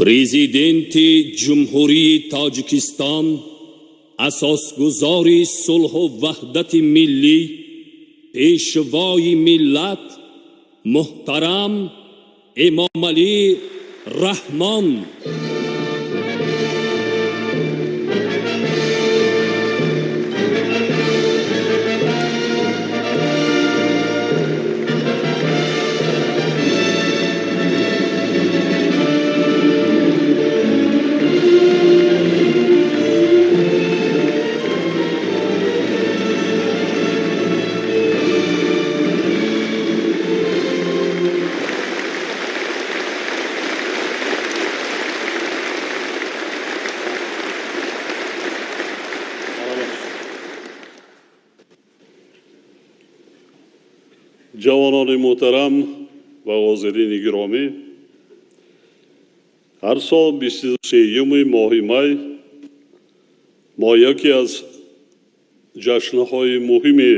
Президенти Ҷумҳурии Тоҷикистон, асосгузори сулҳу ваҳдати миллӣ, Пешвои миллат муҳтарам Эмомалӣ Раҳмон. Ҷавонони муҳтарам ва ҳозирини гиромӣ, ҳар сол 23-юми моҳи май мо яке аз ҷашнҳои муҳими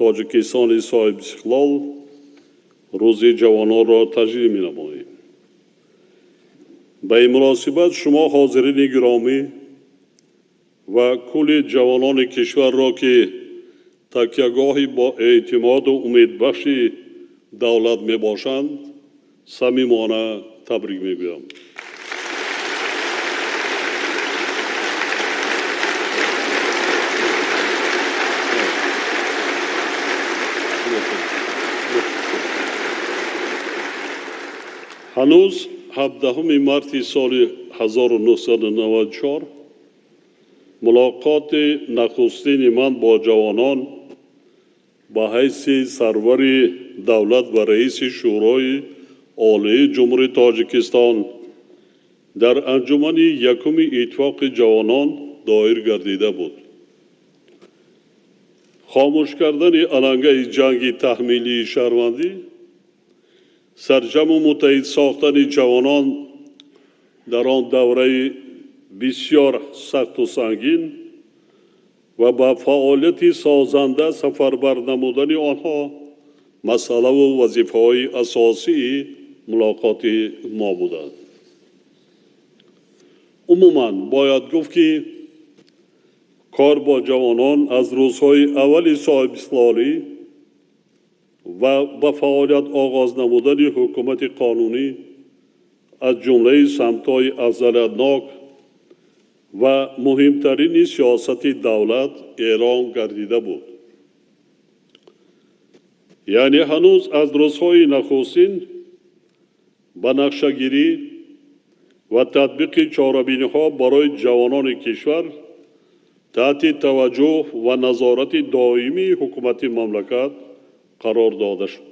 Тоҷикистони соҳибистиқлол, Рӯзи ҷавононро таҷлил менамоем. Ба ин муносибат шумо ҳозирини гиромӣ ва кулли ҷавонони кишварро, ки такягоҳи бо эътимоду умедбахши давлат мебошанд, самимона табрик мегӯям. Ҳанӯз 17 марти соли 1994 мулоқоти нахустини ман бо ҷавонон ба ҳайси сарвари давлат ва раиси Шӯрои Олии Ҷумҳурии Тоҷикистон дар анҷумани якуми Иттифоқи ҷавонон доир гардида буд. Хомӯш кардани алангаи ҷанги таҳмилии шаҳрвандӣ, сарҷаму муттаҳид сохтани ҷавонон дар он давраи бисёр сахту сангин ва ба фаъолияти созанда сафарбар намудани онҳо масъалаву вазифаҳои асосии мулоқоти мо буданд. Умуман бояд гуфт, ки кор бо ҷавонон аз рӯзҳои аввали соҳибистиқлолӣ ва ба фаъолият оғоз намудани ҳукумати қонунӣ аз ҷумлаи самтҳои афзалиятнок ва муҳимтарини сиёсати давлат эълон гардида буд. Яъне ҳанӯз аз рӯзҳои нахустин ба нақшагирӣ ва татбиқи чорабиниҳо барои ҷавонони кишвар таҳти таваҷҷӯҳ ва назорати доимии ҳукумати мамлакат қарор дода шуд.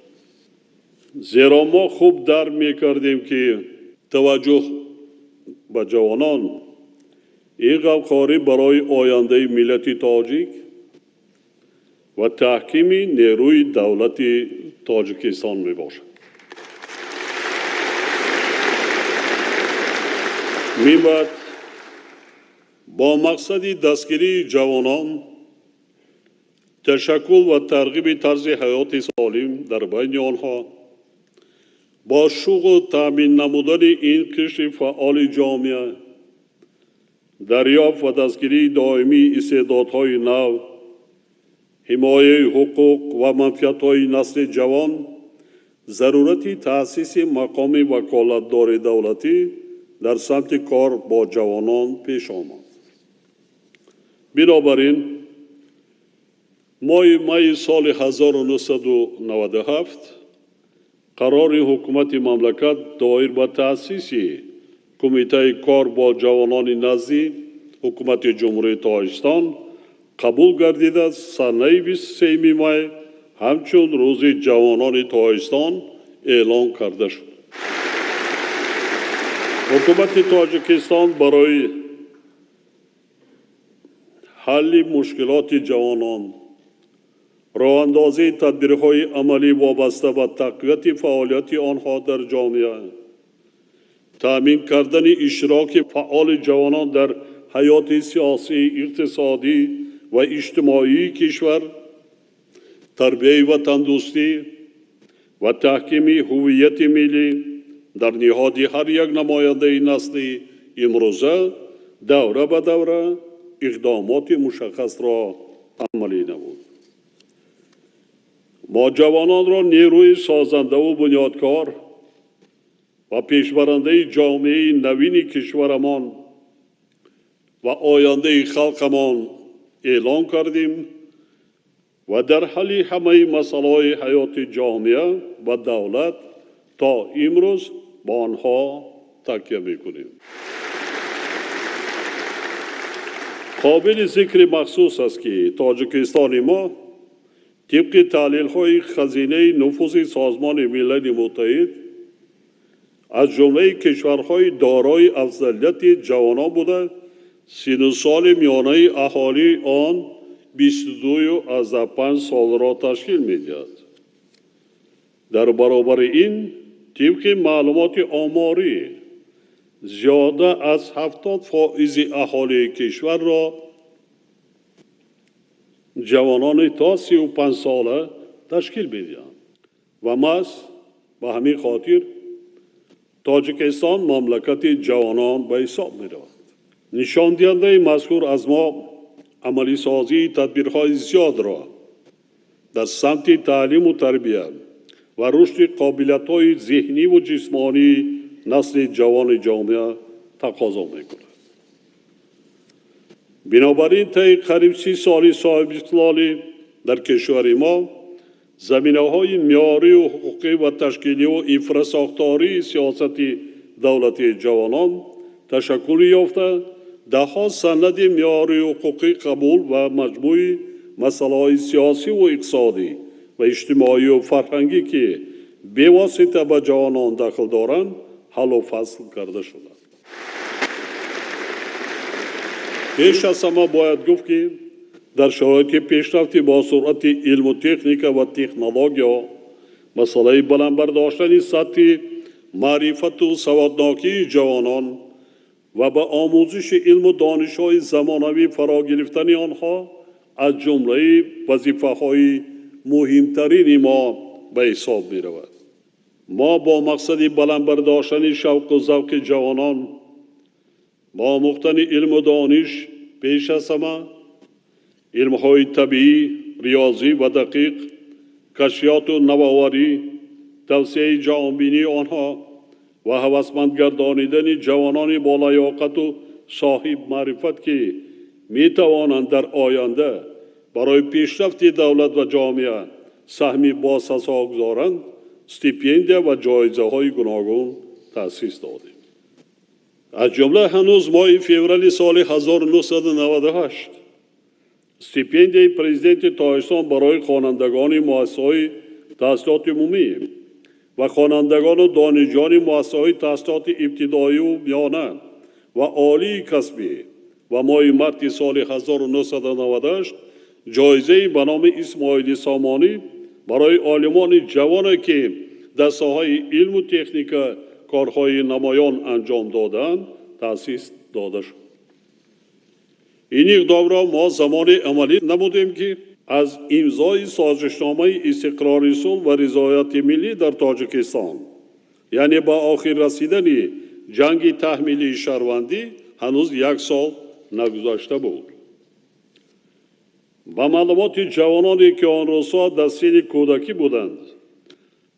Зеро мо хуб дарк мекардем, ки таваҷҷӯҳ ба ҷавонон ин ғамхорӣ барои ояндаи миллати тоҷик ва таҳкими нерӯи давлати Тоҷикистон мебошад. Минбаъд бо мақсади дастгирии ҷавонон, ташаккул ва тарғиби тарзи ҳаёти солим дар байни онҳо, бо шуғлу таъмин намудани ин қишри фаъоли ҷомеа, дарёфт ва дастгирии доимии истеъдодҳои нав, ҳимояи ҳуқуқ ва манфиатҳои насли ҷавон, зарурати таъсиси мақоми ваколатдори давлатӣ дар самти кор бо ҷавонон пеш омад. Бинобар ин моҳи майи соли 1997 қарори ҳукумати мамлакат доир ба таъсиси Кумитаи кор бо ҷавонони назди ҳукумати Ҷумҳурии Тоҷикистон қабул гардида, санаи 23 май ҳамчун Рӯзи ҷавонони Тоҷикистон эълон карда шуд. Ҳукумати Тоҷикистон барои ҳалли мушкилоти ҷавонон, роҳандозии тадбирҳои амалӣ вобаста ба тақвияти фаъолияти онҳо дар ҷомеа, таъмин кардани иштироки фаъоли ҷавонон дар ҳаёти сиёсӣ, иқтисодӣ ва иҷтимоии кишвар, тарбияи ватандӯстӣ ва таҳкими ҳуввияти миллӣ Дар ниҳоди ҳар як намояндаи насли имрӯза давра ба давра иқдомоти мушаххасро амалӣ намуд. Мо ҷавононро нерӯи созандаву бунёдкор ва пешбарандаи ҷомеаи навини кишварамон ва ояндаи халқамон эълон кардем ва дар ҳалли ҳамаи масъалаҳои ҳаёти ҷомеа ва давлат то имрӯз ба онҳо такя мекунем. Қобили зикри махсус аст, ки Тоҷикистони мо тибқи таҳлилҳои хазинаи нуфузи Созмони Милали Муттаҳид аз ҷумлаи кишварҳои дорои афзалияти ҷавонон буда, сину соли миёнаи аҳолии он 22,5 солро ташкил медиҳад. Дар баробари ин, тибқи маълумоти оморӣ, зиёда аз 70% аҳолии кишварро ҷавонони то 35 сола ташкил медиҳанд ва маҳз ба ҳамин хотир Тоҷикистон мамлакати ҷавонон ба ҳисоб меравад. Нишондиҳандаи мазкур аз мо амалисозии тадбирҳои зиёдро дар самти таълиму тарбия ва рушди қобилиятҳои зеҳниву ҷисмонии насли ҷавони ҷомеа тақозо мекунад. Бинобар ин, таи қариб 30 соли соҳибистиқлолӣ дар кишвари мо заминаҳои меъёрию ҳуқуқӣ ва ташкилию инфрасохтории сиёсати давлатии ҷавонон ташаккул ёфта, даҳҳо санади меъёрию ҳуқуқӣ қабул ва маҷмӯи масъалаҳои сиёсиву иқтисодӣ ва иҷтимоию фарҳангӣ, ки бевосита ба ҷавонон дахл доранд, ҳаллу фасл карда шуданд. Пеш аз ҳама бояд гуфт, ки дар шароити пешрафти бо суръати илму техника ва технология масъалаи баланд бардоштани сатҳи маърифату саводнокии ҷавонон ва ба омӯзиши илму донишҳои замонавӣ фаро гирифтани онҳо аз ҷумлаи вазифаҳои муҳимтарини мо ба ҳисоб меравад. Мо бо мақсади баланд бардоштани шавқу завқи ҷавонон ба омӯхтани илму дониш, пеш аз ҳама илмҳои табиӣ, риёзӣ ва дақиқ, кашфиёту навоварӣ, тавсеаи ҷаҳонбинии онҳо ва ҳавасманд гардонидани ҷавонони болаёқату соҳибмаърифат, ки метавонанд дар оянда барои пешрафти давлат ва ҷомеа саҳми босазо гузоранд, стипендия ва ҷоизаҳои гуногун таъсис додем. Аз ҷумла ҳанӯз моҳи феврали соли 1998 стипендияи президенти Тоҷикистон барои хонандагони муассисаҳои таҳсилоти умумӣ ва хонандагону донишҷӯёни муассисаҳои таҳсилоти ибтидоию миёна ва олии касбӣ ва моҳи марти соли 1998 ҷоизаи ба номи Исмоили Сомонӣ барои олимони ҷавоне, ки дар соҳаи илму техника корҳои намоён анҷом додаанд, таъсис дода шуд. Ин иқдомро мо замоне амалӣ намудем, ки аз имзои созишномаи истиқрори сулҳ ва ризояти миллӣ дар Тоҷикистон, яъне ба охир расидани ҷанги таҳмилии шаҳрвандӣ, ҳанӯз як сол нагузашта буд. Ба маълумоти ҷавононе, ки он рӯзҳо дар синни кӯдакӣ буданд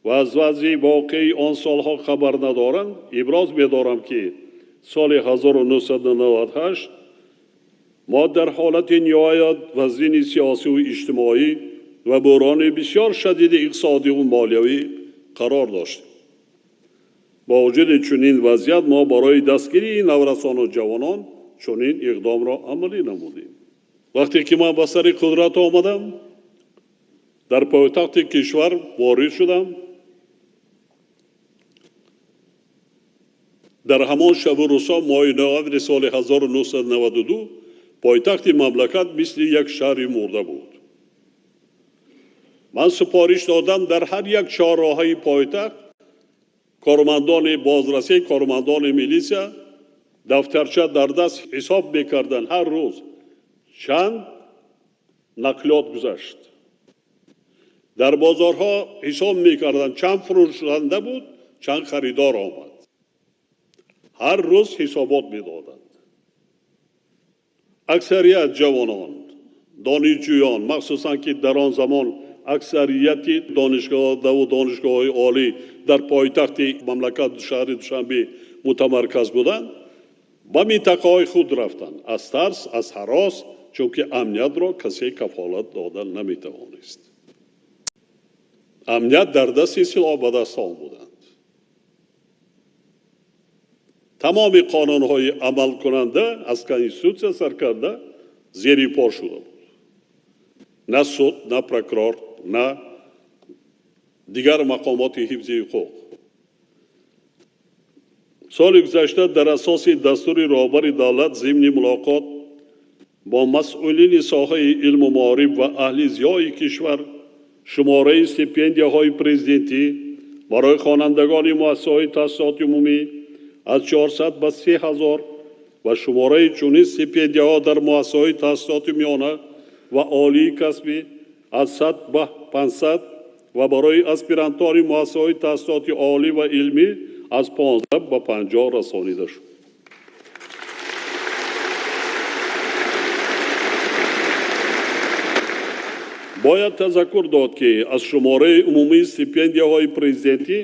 ва аз вазъи воқеии он солҳо хабар надоранд, иброз медорам, ки соли 1998 мо дар ҳолати ниҳоят вазнини сиёсиву иҷтимоӣ ва буҳрони бисёр шадиди иқтисодиву молиявӣ қарор доштем. Бо вуҷуди чунин вазъият мо барои дастгирии наврасону ҷавонон чунин иқдомро амалӣ намудем. Вақте ки ман ба сари қудрат омадам, дар пойтахти кишвар ворид шудам. Дар ҳамон шабу рӯзҳо моҳи ноябри соли 1992 пойтахти мамлакат мисли як шаҳри мурда буд. Ман супориш додам дар ҳар як чорроҳаи пойтахт кормандони бозрасӣ, кормандони милисия дафтарча дар даст ҳисоб мекарданд ҳар рӯз чанд нақлиёт гузашт. Дар бозорҳо ҳисоб мекарданд чанд фурӯшанда буд, Чанд харидор омад. Ҳар рӯз ҳисобот медоданд. Аксарият ҷавонон, донишҷӯён, махсусан ки дар он замон аксарияти донишгоҳу донишгоҳҳои олӣ дар пойтахти мамлакат шаҳри Душанбе мутамарказ буданд, ба минтақаҳои худ рафтанд. Аз тарс, аз ҳарос, чунки амниятро касе кафолат дода наметавонист. Амният дар дасти силоҳбадастон буданд. Тамоми қонунҳои амалкунанда аз конститутсия сар карда зери по шуда буд. На суд, на прокурор, на дигар мақомоти ҳифзи ҳуқуқ. Соли гузашта дар асоси дастури роҳбари давлат зимни мулоқот бо масъулини соҳаи илму маориф ва аҳли зиёи кишвар шумораи стипендияҳои президентӣ барои хонандагони муассисаҳои таҳсилоти умумӣ аз 400 ба 3000 ва шумораи чунин стипендияҳо дар муассисаҳои таҳсилоти миёна ва олии касбӣ аз 100 ба 500 ва барои аспирантони муассисаҳои таҳсилоти олӣ ва илмӣ аз 15 ба 50 расонида шуд. Бояд тазаккур дод, ки аз шумораи умумии стипендияҳои президентӣ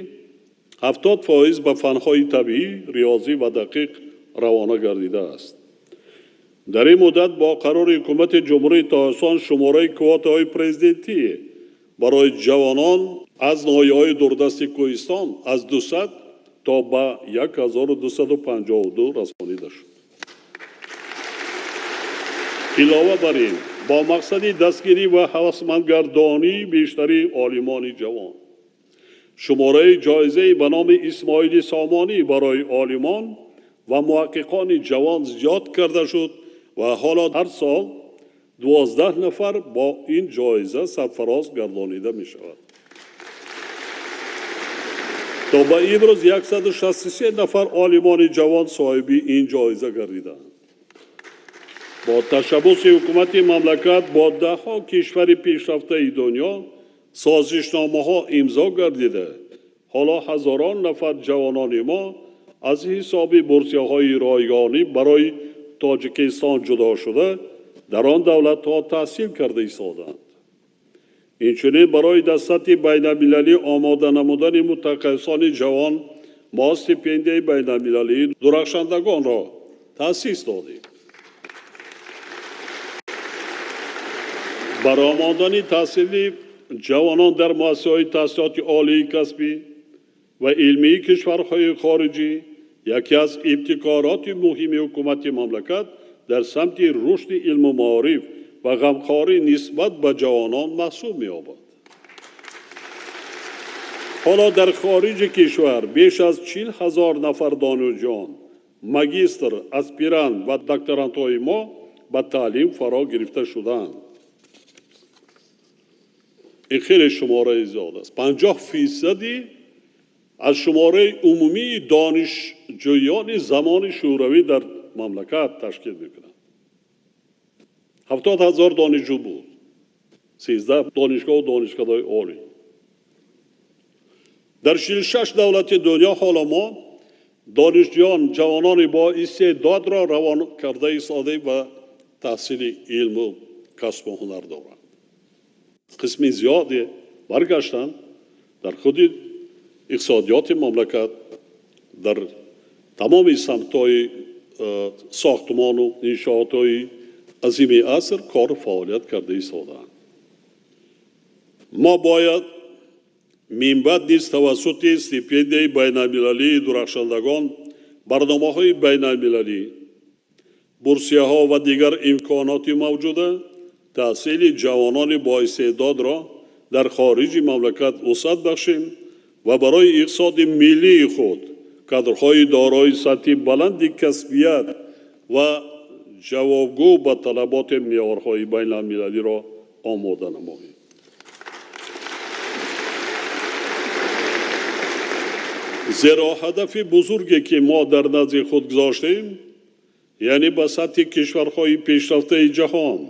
70% ба фанҳои табиӣ, риёзӣ ва дақиқ равона гардидааст. Дар ин муддат бо қарори ҳукумати Ҷумҳурии Тоҷикистон шумораи квотаҳои президентӣ барои ҷавонон аз ноҳияҳои дурдасти Кӯҳистон аз 200 то ба 1252 расонида шуд. Илова бар ин, бо мақсади дастгирӣ ва ҳавасмандгардонии бештари олимони ҷавон шумораи ҷоизаи ба номи Исмоили Сомонӣ барои олимон ва муҳаққиқони ҷавон зиёд карда шуд ва ҳоло ҳар сол 12 нафар бо ин ҷоиза сарфароз гардонида мешавад. То ба имрӯз 163 нафар олимони ҷавон соҳиби ин ҷоиза гардиданд. Бо ташаббуси ҳукумати мамлакат бо даҳҳо кишвари пешрафтаи дунё созишномаҳо имзо гардида, ҳоло ҳазорон нафар ҷавонони мо аз ҳисоби бурсияҳои ройгонӣ барои Тоҷикистон ҷудо шуда дар он давлатҳо таҳсил карда истодаанд. Инчунин барои дар сатҳи байналмилалӣ омода намудани мутахассисони ҷавон мо стипендияи байналмилалии дурахшандагонро таъсис додем. Баромадани таҳсили ҷавонон дар муассисаҳои таҳсилоти олии касбӣ ва илмии кишварҳои хориҷӣ яке аз ибтикороти муҳими ҳукумати мамлакат дар самти рушди илму маориф ва ғамхорӣ нисбат ба ҷавонон маҳсуб меёбад. Ҳоло дар хориҷи кишвар беш аз 40 000 нафар донишҷӯён, магистр, аспирант ва докторантҳои мо ба таълим фаро гирифта шудаанд. Ин хеле шумораи зиёд аст. 50% аз шумораи умумии донишҷӯёни замони шӯравӣ дар мамлакат ташкил мекунанд. 70 000 донишҷӯ буд, 13 донишгоҳу донишкадаҳои олӣ. Дар 46 давлати дунё ҳоло мо донишҷӯён, ҷавонони бо истеъдодро равон карда истодаем ва таҳсили илму касбу ҳунар доранд. Қисми зиёде баргаштанд дар худи иқтисодиёти мамлакат, дар тамоми самтҳои сохтмону иншоотҳои азими аср кору фаъолият карда истодаанд. Мо бояд минбаъд низ тавассути стипендияи байналмилалии дурахшандагон, барномаҳои байналмилалӣ, бурсияҳо ва дигар имконоти мавҷуда таҳсили ҷавонони боистеъдодро дар хориҷи мамлакат вусъат бахшем ва барои иқтисоди миллии худ кадрҳои дорои сатҳи баланди касбият ва ҷавобгӯ ба талаботи меъёрҳои байналмилалиро омода намоем. Зеро ҳадафи бузурге ки мо дар назди худ гузоштем, яъне ба сатҳи кишварҳои пешрафтаи ҷаҳон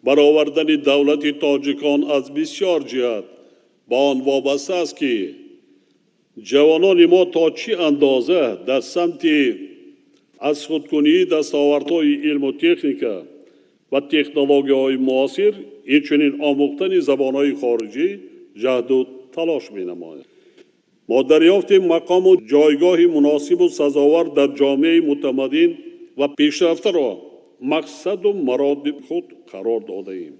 баровардани давлати тоҷикон аз бисёр ҷиҳат ба он вобаста аст, ки Ҷавонони мо то чӣ андоза дар самти аз худкунии дастовардҳои илму техника ва технологияҳои муосир, инчунин омӯхтани забонҳои хориҷӣ ҷаҳду талош менамоянд. Мо дарёфти мақому ҷойгоҳи муносибу сазовор дар ҷомеаи мутамаддин ва пешрафтаро мақсаду мароди худ қарор додаем.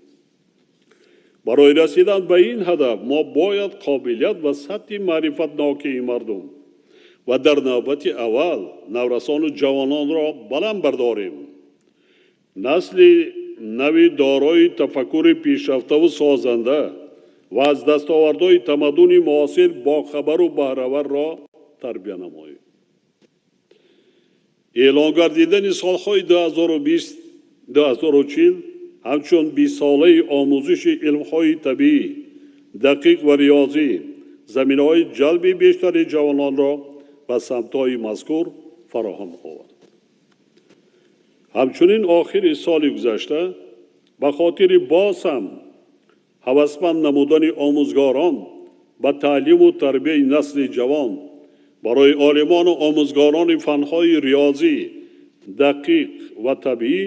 Барои расидан ба ин ҳадаф мо бояд қобилият ва сатҳи маърифатнокии мардум ва дар навбати аввал наврасону ҷавононро баланд бардорем. Насли нави дорои тафаккури пешрафтаву созанда ва аз дастовардҳои тамаддуни муосир бохабару баҳраварро тарбия намоем. Эълон гардидани солҳои 2020 2040 ҳамчун бистсолаи омӯзиши илмҳои табиӣ, дақиқ ва риёзӣ заминаҳои ҷалби бештари ҷавононро ба самтҳои мазкур фароҳам овард. Ҳамчунин охири соли гузашта ба хотири боз ҳам ҳавасманд намудани омӯзгорон ба таълиму тарбияи насли ҷавон барои олимону омӯзгорони фанҳои риёзӣ, дақиқ ва табиӣ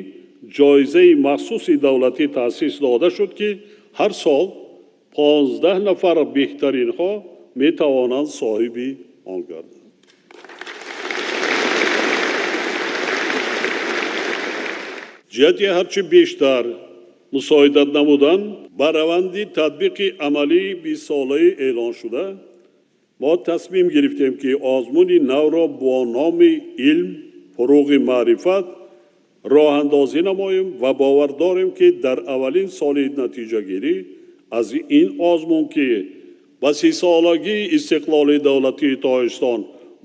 ҷоизаи махсуси давлатӣ таъсис дода шуд, ки ҳар сол 15 нафар беҳтаринҳо метавонанд соҳиби он гарданд. Ҷиҳати ҳарчи бештар мусоидат намудан ба раванди татбиқи амалии бистсолаи эълоншуда, мо тасмим гирифтем, ки озмуни навро бо номи илм, фуруғи маърифат роҳандозӣ намоем ва бовар дорем, ки дар аввалин соли натиҷагирӣ аз ин озмун, ки ба сисолагии истиқлоли давлатии Тоҷикистон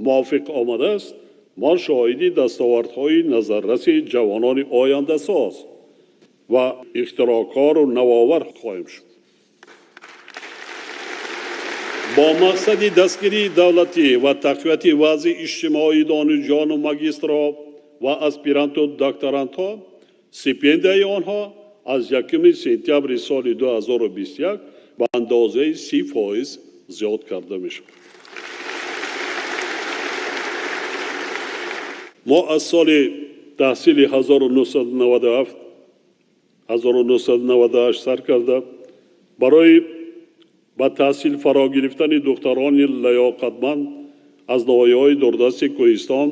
мувофиқ омадааст, мо шоҳиди дастовардҳои назарраси ҷавонони ояндасоз ва ихтироъкору навовар хоҳем шуд. Бо мақсади дастгирии давлатӣ ва тақвияти вазъи иҷтимоии донишҷӯёну магистрҳо ва аспиранту докторантҳо, стипендияи онҳо аз 1 сентябри соли 2021 ба андозаи 30% зиёд карда мешавад. Мо аз соли таҳсили 1997 1998 сар карда барои ба таҳсил фаро гирифтани духтарони лаёқатманд аз ноҳияҳои дурдасти Кӯҳистон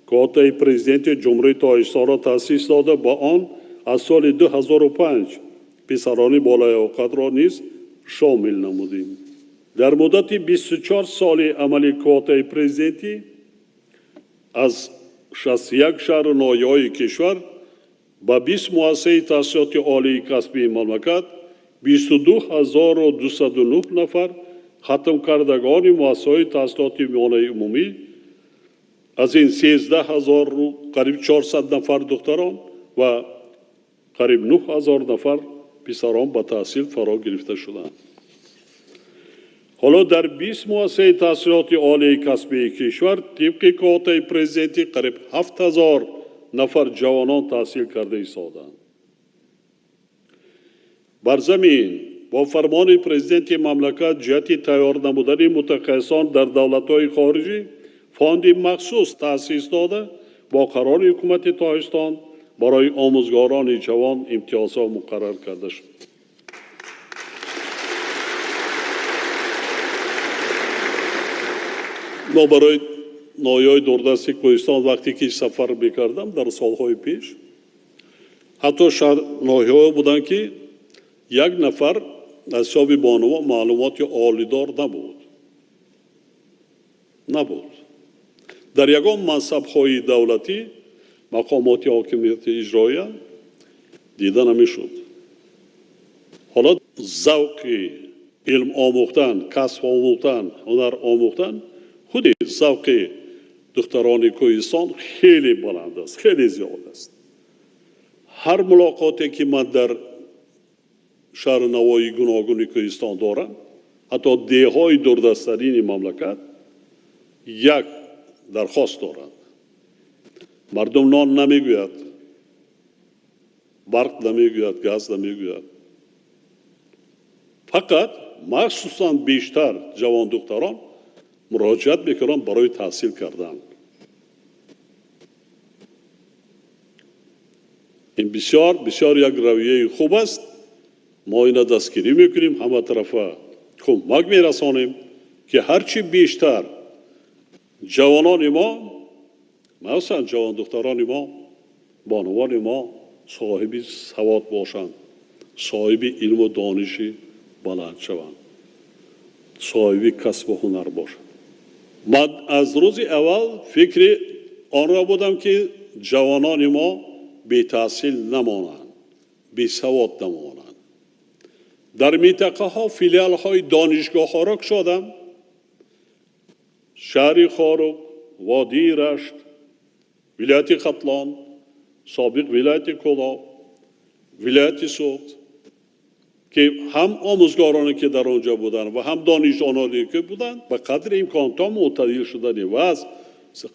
квотаи президенти Ҷумҳурии Тоҷикистонро таъсис дода, ба он аз соли 2005 писарони болаёқатро низ шомил намудем. Дар муддати 24 соли амали квотаи президентӣ аз 61 шаҳру ноҳияҳои кишвар ба 20 муассисаи таҳсилоти олии касбии мамлакат 22209 нафар хатмкардагони муассисаҳои таҳсилоти миёнаи умумӣ, аз ин 13000 қариб 400 нафар духтарон ва қариб 9000 нафар писарон ба таҳсил фаро гирифта шуданд. Ҳоло дар 20 муассисаи таҳсилоти олии касбии кишвар тибқи квотаи президентӣ қариб 7000 нафар ҷавонон таҳсил карда истоданд. Бар замин бо фармони президенти мамлакат ҷиҳати тайёр намудани мутахассисон дар давлатҳои хориҷӣ фонди махсус таъсис дода, бо қарори ҳукумати Тоҷикистон барои омӯзгорони ҷавон имтиёзҳо муқаррар карда шуд. Мо барои ноҳияҳои дурдасти Кӯҳистон вақте ки сафар мекардам дар солҳои пеш, ҳатто шаҳр ноҳияҳо буданд, ки як нафар аз ҳисоби бонуво маълумоти олидор набуд. Набуд. Дар ягон мансабҳои давлатӣ мақомоти ҳокимияти иҷроия дида намешуд. Ҳоло завқи илм омӯхтан, касб омӯхтан, ҳунар омӯхтан худи завқи духтарони Кӯҳистон хеле баланд аст, хеле зиёд аст. Ҳар мулоқоте ки ман дар шаҳру навоҳии гуногуни Кӯҳистон дорам, ҳатто деҳҳои дурдасттарини мамлакат як дархост доранд. Мардум нон намегӯяд, барқ намегӯяд, газ намегӯяд. Фақат махсусан бештар ҷавондухтарон Муроҷиат мекунанд барои таҳсил кардан. Ин бисёр бисёр як равияи хуб аст. Мо ина дастгирӣ мекунем, ҳама тарафа кӯмак мерасонем, ки ҳарчи бештар ҷавонони мо, махсусан ҷавондухтарони мо, бонувони мо соҳиби савод бошанд, соҳиби илму дониши баланд шаванд, соҳиби касбу ҳунар бошанд. Ман аз рӯзи аввал фикри онро будам, ки ҷавонони мо бетаҳсил намонанд, бесавод намонанд. Дар минтақаҳо филиалҳои донишгоҳҳоро кушодам. Шаҳри Хоруғ, водии Рашт, вилояти Хатлон, собиқ вилояти Кӯлоб, вилояти Суғд, ки ҳам омӯзгороне ки дар он ҷо буданд ва ҳам донишҷӯёне ки буданд, ба қадри имкон то мӯътадил шудани вазъ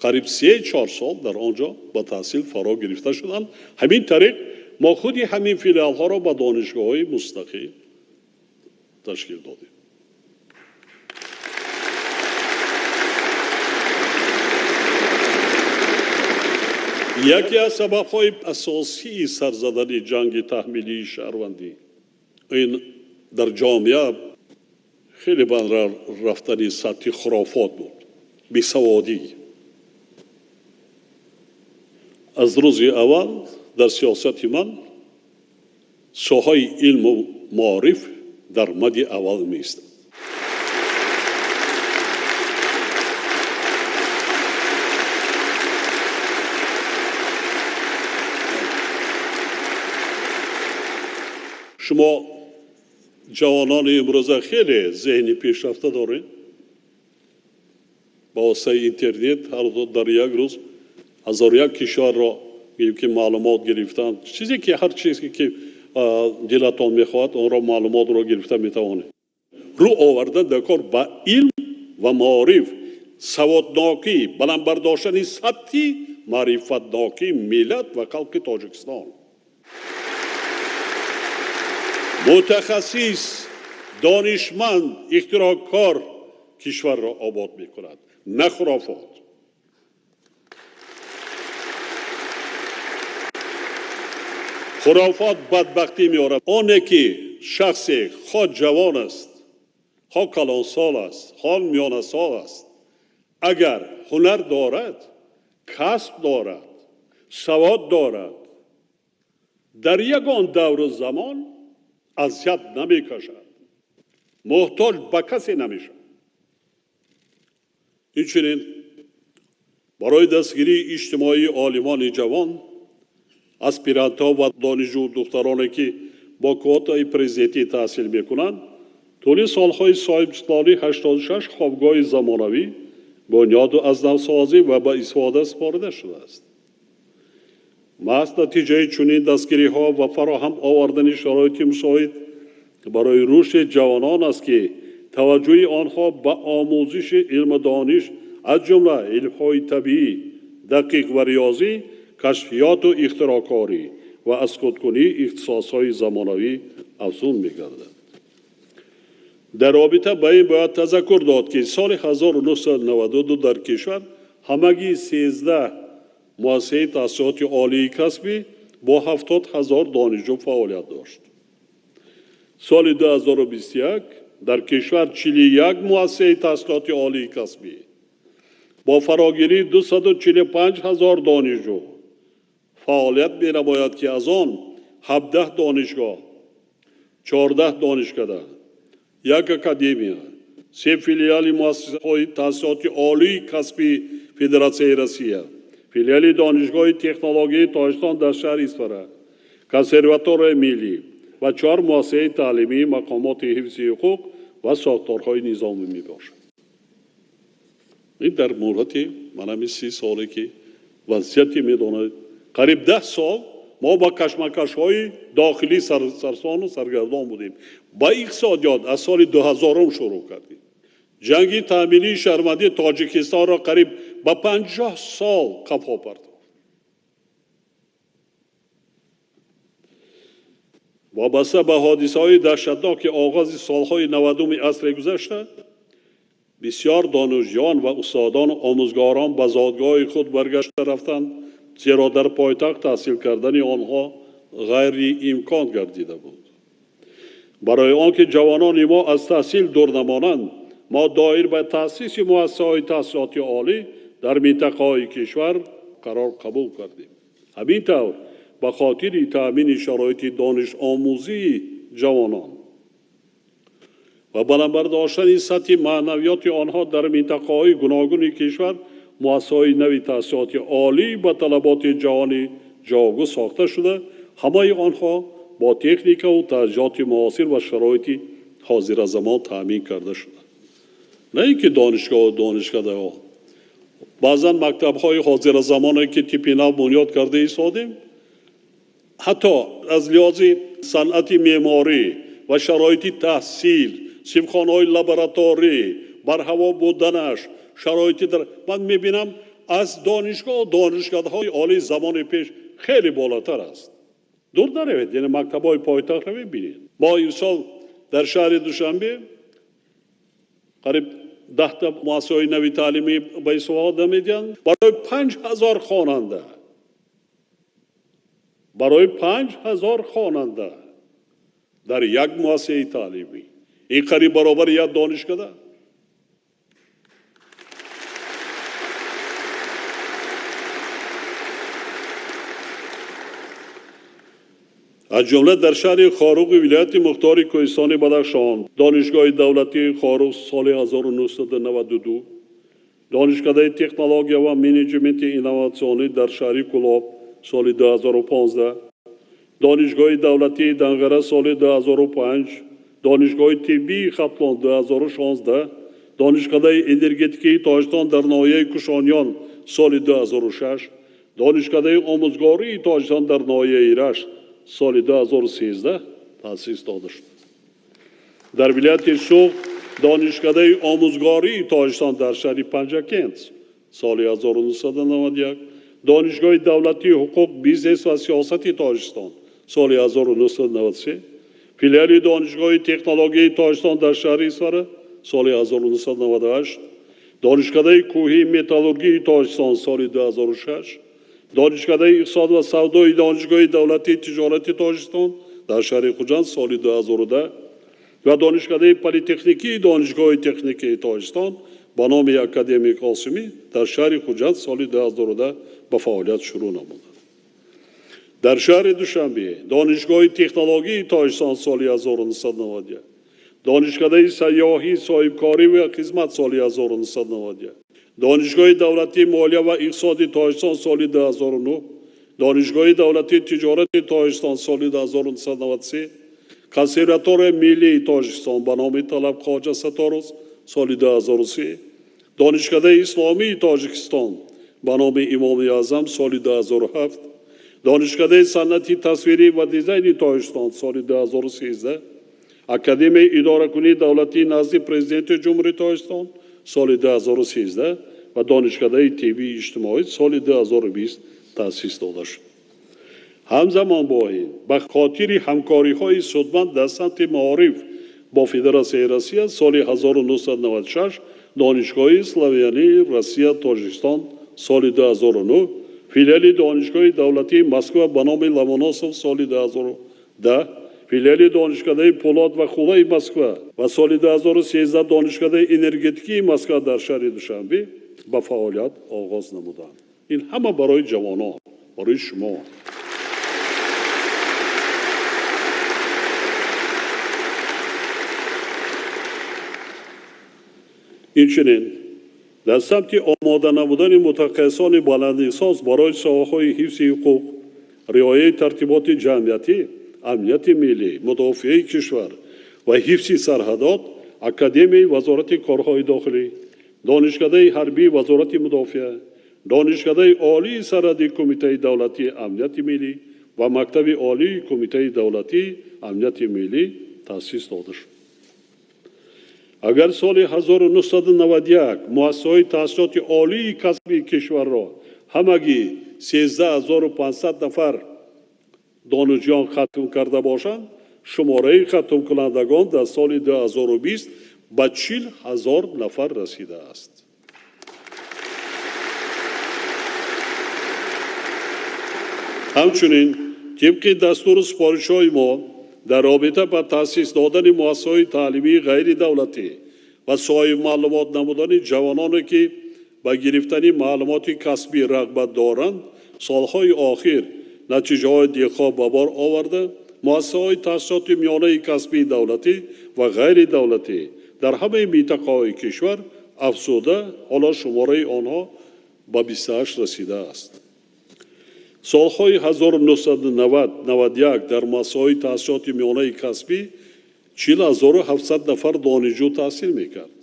қариб 3-4 сол дар он ҷо ба таҳсил фаро гирифта шуданд. Ҳамин тариқ мо худи ҳамин филиалҳоро ба донишгоҳҳои мустақил ташкил додем. Яке аз сабабҳои асосии сарзадани ҷанги таҳмилии шаҳрвандӣ ин дар ҷомеа хеле банд рафтани сатҳи хурофот буд, бесаводӣ. Аз рӯзи аввал дар сиёсати ман соҳаи илму маориф дар мади аввал меистад. Шумо ҷавонони имрӯза хеле зеҳни пешрафта доред. Ба воситаи интернет ҳар дар як рӯз 1001 кишварро ки маълумот гирифтан, чизе ки ҳар чизе ки дилатон мехоҳад, онро маълумотро гирифта метавонед. Рӯ овардан дар кор ба илм ва маориф, саводнокӣ, баланд бардоштани сатҳи маърифатнокии миллат ва халқи Тоҷикистон. Мутахассис, донишманд, ихтироъкор кишварро обод мекунад, на хурофот. Хурофот бадбахтӣ меорад. Оне ки шахсе хоҳ ҷавон аст, хоҳ калонсол аст, хоҳ миёнасол аст, агар ҳунар дорад, касб дорад, савод дорад, дар ягон давру замон азият намекашад, муҳтоҷ ба касе намешавад. Инчунин барои дастгирии иҷтимоии олимони ҷавон, аспирантҳо ва донишҷӯ духтароне ки бо квотаи президентӣ таҳсил мекунанд, тӯли солҳои соҳибистиқлолӣ 86 хобгоҳи замонавӣ бунёду аз навсозӣ ва ба истифода супорида шудааст. Маҳз натиҷаи чунин дастгириҳо ва фароҳам овардани шароити мусоид барои рушди ҷавонон аст, ки таваҷҷӯҳи онҳо ба омӯзиши илму дониш, аз ҷумла илмҳои табиӣ, дақиқ ва риёзӣ, кашфиёту ихтироъкорӣ ва аз худкунии ихтисосҳои замонавӣ афзун мегардад. Дар робита ба ин бояд тазаккур дод, ки соли 1992 дар кишвар ҳамагӣ 13 муассисаи таҳсилоти олии касбӣ бо 70 000 донишҷӯ фаъолият дошт. Соли 2021 дар кишвар 41 муассисаи таҳсилоти олии касбӣ бо фарогирии 245 000 донишҷӯ фаъолият менамояд, ки аз он 17 донишгоҳ, 14 донишкада, як академия, 3 филиали муассисаҳои таҳсилоти олии касбии Федератсияи Россия, филиали Донишгоҳи технологияи Тоҷикистон дар шаҳри Исфара, консерваторияи миллӣ ва 4 муассисаи таълимии мақомоти ҳифзи ҳуқуқ ва сохторҳои низомӣ мебошад. Ин дар муҳлати манами 30 соле ки вазъияте медонад, қариб 10 сол мо ба кашмакашҳои дохилӣ сарсону саргардон будем. Ба иқтисодиёт аз соли 2000 шурӯъ кардем. Ҷанги таъминии шаҳрвандии Тоҷикистонро қариб ба 50 сол қафо партофт. Вобаста ба ҳодисаҳои даҳшатноки оғози солҳои 90-уми асри гузашта, Бисёр донишҷӯён ва устодону омӯзгорон ба зодгоҳи худ баргашта рафтанд, зеро дар пойтахт таҳсил кардани онҳо ғайриимкон гардида буд. Барои он ки ҷавонони мо аз таҳсил дур намонанд, мо доир ба таъсиси муассисаҳои таҳсилоти олӣ дар минтақаҳои кишвар қарор қабул кардем. Ҳамин тавр, ба хотири таъмини шароити донишомӯзии ҷавонон ва баланд бардоштани сатҳи маънавиёти онҳо дар минтақаҳои гуногуни кишвар муассисаҳои нави таҳсилоти олӣ ба талаботи ҷаҳонӣ ҷавобгӯ сохта шуда, ҳамаи онҳо бо техникаву таҷҳизоти муосир ва шароити ҳозиразамон таъмин карда шуданд. На ин ки донишгоҳу донишкадаҳо, баъзан мактабҳои ҳозиразамоне ки типи нав бунёд карда истодем, ҳатто аз лиҳози санъати меъморӣ ва шароити таҳсил, синфхонаҳои лабораторӣ, барҳаво буданаш, шароити дар ман мебинам аз донишгоҳу донишкадаҳои олии замони пеш хеле болотар аст. Дур наравед, яъне мактабҳои пойтахтро мебинед. Мо имсол дар шаҳри Душанбе қариб 10 муассисаҳои нави таълимӣ ба истифода медиҳанд барои 5000 хонанда. Барои 5000 хонанда дар як муассисаи таълимӣ. Ин қариб баробари як донишкада. Аз ҷумла дар шаҳри Хоруғи вилояти мухтори Кӯҳистони Бадахшон, Донишгоҳи давлатии Хоруғ соли 1992, Донишкадаи технология ва менеҷменти инноватсионӣ дар шаҳри Кӯлоб соли 2015, Донишгоҳи давлатии Данғара соли 2005, Донишгоҳи тиббии Хатлон 2016, Донишкадаи энергетикии Тоҷикистон дар ноҳияи Кушониён соли 2006, Донишкадаи омӯзгории Тоҷикистон дар ноҳияи Рашт соли 2013 таъсис дода шуд. Дар вилояти Суғд Донишкадаи омӯзгории Тоҷикистон дар шаҳри Панҷакент соли 1991, Донишгоҳи давлатии ҳуқуқ, бизнес ва сиёсати Тоҷикистон соли 1993, филиали Донишгоҳи технологияи Тоҷикистон дар шаҳри Исфара соли 1998, Донишкадаи кӯҳии металлургии Тоҷикистон соли 2006, Донишкадаи иқтисод ва савдои Донишгоҳи давлатии тиҷорати Тоҷикистон дар шаҳри Хуҷанд соли 2010 ва Донишкадаи политехникии Донишгоҳи техникии Тоҷикистон ба номи академик Осимӣ дар шаҳри Хуҷанд соли 2010 ба фаъолият шурӯъ намуданд. Дар шаҳри Душанбе Донишгоҳи технологияи Тоҷикистон соли 1991, Донишкадаи сайёҳӣ, соҳибкорӣ ва хизмат соли 1991, Донишгоҳи давлатии молия ва иқтисоди Тоҷикистон соли 2009, Донишгоҳи давлатии тиҷорати Тоҷикистон соли 1993, Консерваторияи миллии Тоҷикистон ба номи Талаб Хоҷа Сатторов соли 2003, Донишкадаи исломии Тоҷикистон ба номи Имоми Аъзам соли 2007, Донишкадаи санъати тасвирӣ ва дизайни Тоҷикистон соли 2013, Академияи идоракунии давлатии назди Президенти Ҷумҳурии Тоҷикистон соли 2013 ва Донишкадаи тиббии иҷтимоӣ соли 2020 таъсис дода шуд. Ҳамзамон бо ин, ба хотири ҳамкориҳои судманд дар самти маориф бо Федератсияи Россия соли 1996 Донишгоҳи славянии Россия Тоҷикистон соли 2009, филиали Донишгоҳи давлатии Москва ба номи Ломоносов соли 2010, филиали Донишкадаи Пӯлод ва Хулаи Москва ва соли 2013 Донишкадаи энергетикии Москва дар шаҳри Душанбе ба фаъолият оғоз намуданд. Ин ҳама барои ҷавонон, барои шумо. Инчунин дар самти омода намудани мутахассисони баландихтисос барои соҳаҳои ҳифзи ҳуқуқ, риояи тартиботи ҷамъиятӣ, амнияти миллӣ, мудофиаи кишвар ва ҳифзи сарҳадот, Академияи Вазорати корҳои дохилӣ, Донишкадаи ҳарбии Вазорати мудофиа, Донишкадаи олии сарҳадии Кумитаи давлатии амнияти миллӣ ва Мактаби олии Кумитаи давлатии амнияти миллӣ таъсис дода шуд. Агар соли 1991 муассисаҳои таҳсилоти олии касбии кишварро ҳамагӣ 13500 нафар донишҷӯён хатм карда бошанд, шумораи хатмкунандагон дар соли 2020 ба 40 000 нафар расидааст. Ҳамчунин, тибқи дастуру супоришҳои мо дар робита ба таъсис додани муассисаҳои таълимии ғайридавлатӣ ва соҳибмаълумот намудани ҷавононе, ки ба гирифтани маълумоти касбӣ рағбат доранд, солҳои охир натиҷаҳои дилхоҳ ба бор оварда, муассисаҳои таҳсилоти миёнаи касбии давлатӣ ва ғайридавлатӣ дар ҳамаи минтақаҳои кишвар афзуда, ҳоло шумораи онҳо ба 28 расидааст. Солҳои 1990-91 дар муассисаҳои таҳсилоти миёнаи касбӣ 40 700 нафар донишҷӯ таҳсил мекард.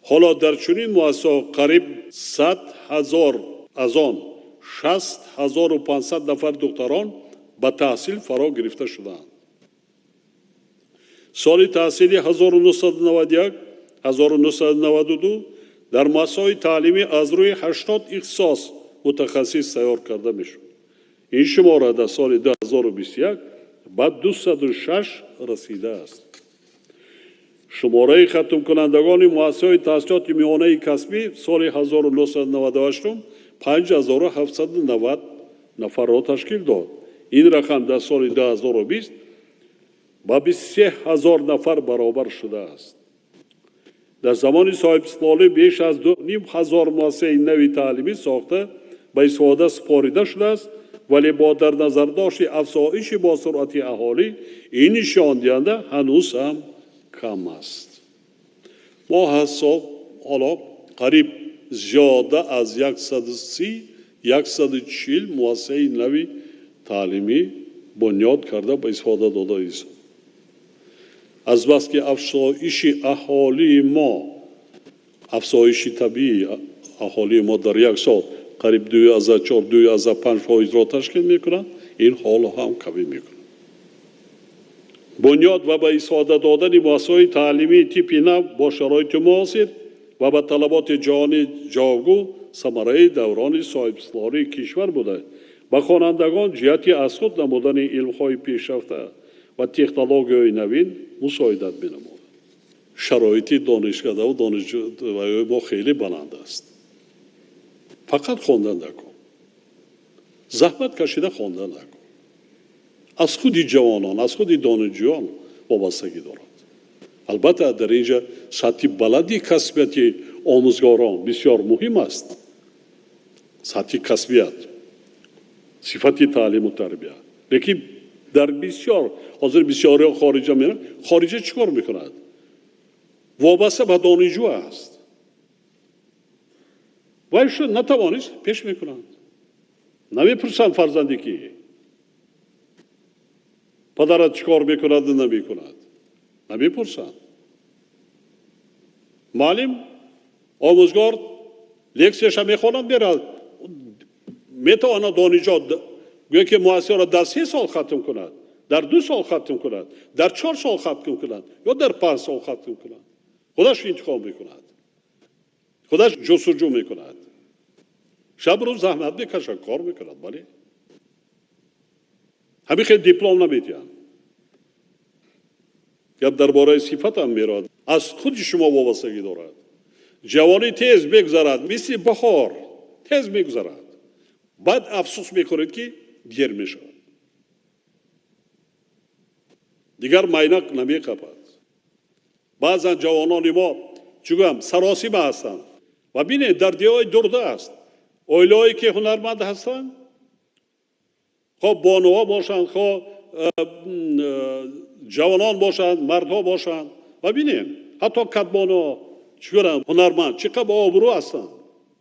Ҳоло дар чунин муассисаҳо қариб 100 000, аз он 6500 нафар духтарон ба таҳсил фаро гирифта шудаанд. Соли таҳсили 1991 1992 дар муассисаҳои таълимӣ аз рӯи 80 ихтисос мутахассис тайёр карда мешуд. Ин шумора дар соли 2021 ба 206 расидааст. Шумораи хатмкунандагони муассисаҳои таҳсилоти миёнаи касбӣ соли 1998 5790 нафарро ташкил дод. Ин рақам дар соли 2020 ба 23 000 нафар баробар шудааст. Дар замони соҳибистиқлолӣ беш аз 2500 муассисаи нави таълимӣ сохта, ба истифода супорида шудааст, вале бо дар назардошти афзоиши босуръати аҳолӣ ин нишондиҳанда ҳанӯз ҳам кам аст. Мо ҳасоб ҳоло қариб зиёда аз 130, 140 муассисаи нави таълимӣ бунёд карда, ба истифода дода истод. Азбаски афзоиши аҳолии мо, афзоиши табиии аҳолии мо дар як сол қариб 2,4, 2,5 фоизро ташкил мекунад, ин ҳоло ҳам камӣ мекунад. Бунёд ва ба истифода додани муассисаҳои таълимии типи нав бо шароити муосир ва ба талаботи ҷаҳонӣ ҷавобгӯ самараи даврони соҳибистиқлолии кишвар буда, ба хонандагон ҷиҳати аз худ намудани илмҳои пешрафта ва технологияҳои навин мусоидат менамояд. Шароити донишкадаву донишҷӯи мо хеле баланд аст. Фақат хондан накун, заҳмат кашида хондан накун. Аз худи ҷавонон, аз худи донишҷӯён вобастагӣ дорад. Албатта, дар ин ҷа сатҳи баланди касбияти омӯзгорон бисёр муҳим аст, сатҳи касбият, сифати таълиму тарбия. Лекин дар бисёр ҳозир бисёриҳо хориҷа мераванд. Хориҷа чӣ кор мекунад? Вобаста ба донишҷӯ аст. Вай шу натавонист, пеш мекунанд, намепурсанд фарзанде ки падарат чӣ кор мекунад, намекунад, намепурсанд. Муаллим, омӯзгор лексияша мехонад, меравад. Метавонад донишҷӯ гӯё ки муассисаро дар 3 сол хатм кунад, дар 2 сол хатм кунад, дар 4 сол хатм кунад ё дар 5 сол хатм кунад. Худаш интихоб мекунад, худаш ҷустуҷӯ мекунад, шаб рӯз заҳмат мекашад, кор мекунад. Бале, ҳамин хел диплом намедиҳанд. Гап дар бораи сифатам меравад. Аз худи шумо вобастагӣ дорад. Ҷавонӣ тез мегузарад, мисли баҳор тез мегузарад. Баъд афсӯс мекунед, ки дер мешавад, дигар майна намеқапад. Баъзан ҷавонони мо, чӣ гӯям, саросима ҳастанд. Ва бинед, дар деҳои дурдаст оилаҳое ки ҳунарманд ҳастанд, хоҳ бонуҳо бошанд, хоҳ ҷавонон бошанд, мардҳо бошанд, ва бинем, ҳатто кадбонуҳо чӣ гӯям, ҳунарманд, чӣ қадр обрӯ ҳастанд,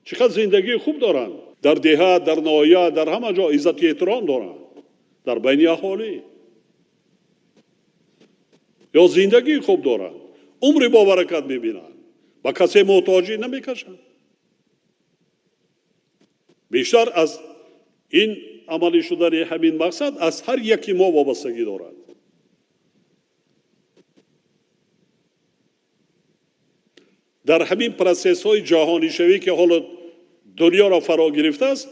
чӣ қадр зиндагии хуб доранд. Дар деҳа, дар ноҳия, дар ҳама ҷо иззату эҳтиром доранд дар байни аҳолӣ. Ё зиндагии хуб доранд, умри бобаракат мебинанд, ба касе муҳтоҷӣ намекашанд. Бештар аз ин амалӣ шудани ҳамин мақсад аз ҳар яки мо вобастагӣ дорад. Дар ҳамин процессҳои ҷаҳонишавӣ, ки ҳоло дунёро фаро гирифтааст,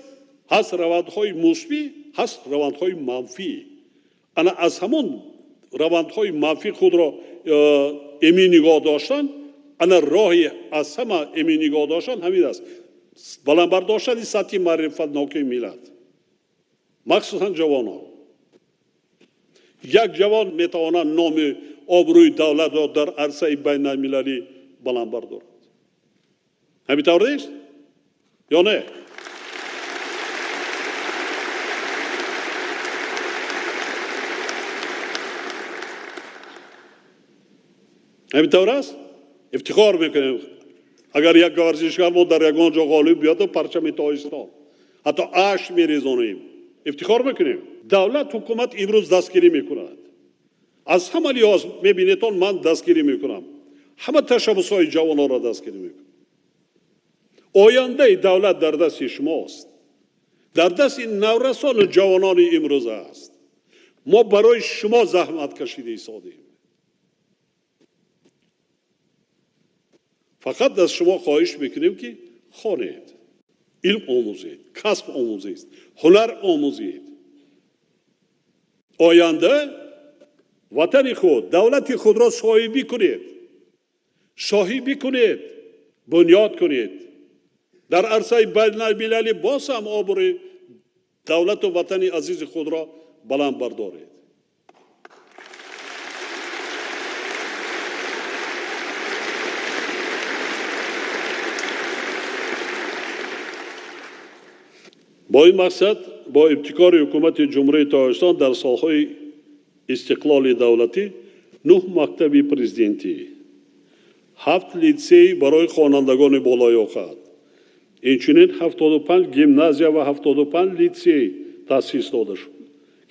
ҳаст равандҳои мусбӣ, ҳаст равандҳои манфӣ. Ана аз ҳамон равандҳои манфӣ худро эмин нигоҳ доштан. Ана роҳи аз ҳама эмин нигоҳ доштан ҳамин аст: баланд бардоштани сатҳи маърифатнокии миллат, махсусан ҷавонон. Як ҷавон метавонад номи обрӯи давлатро дар арсаи байналмилалӣ баланд бардорад. Ҳамин тавр нест ё не? Ҳамин тавр аст. Ифтихор мекунем, агар як варзишгар мо дар ягон ҷо ғолиб биёд, парчами Тоҷикистон, ҳатто ашк мерезонем, ифтихор мекунем. Давлат, ҳукумат имрӯз дастгирӣ мекунад. Аз ҳама лиҳоз мебинедон, ман дастгирӣ мекунам, ҳама ташаббусҳои ҷавононро дастгирӣ мекунам. Ояндаи давлат дар дасти шумост, дар дасти наврасону ҷавонони имрӯза аст. Мо барои шумо заҳмат кашида истодем. Фақат аз шумо хоҳиш мекунем, ки хонед, илм омӯзед, касб омӯзед, ҳунар омӯзед. Оянда ватани худ, давлати худро соҳибӣ кунед, шоҳибӣ кунед, бунёд кунед. Дар арсаи байналмилалӣ боз ҳам обрӯи давлату ватани азизи худро баланд бардоред. Бо ин мақсад, бо ибтикори ҳукумати Ҷумҳурии Тоҷикистон дар солҳои истиқлоли давлатӣ 9 мактаби президентӣ, 7 литсей барои хонандагони болоёқат, инчунин 75 гимназия ва 75 литсей таъсис дода шуд,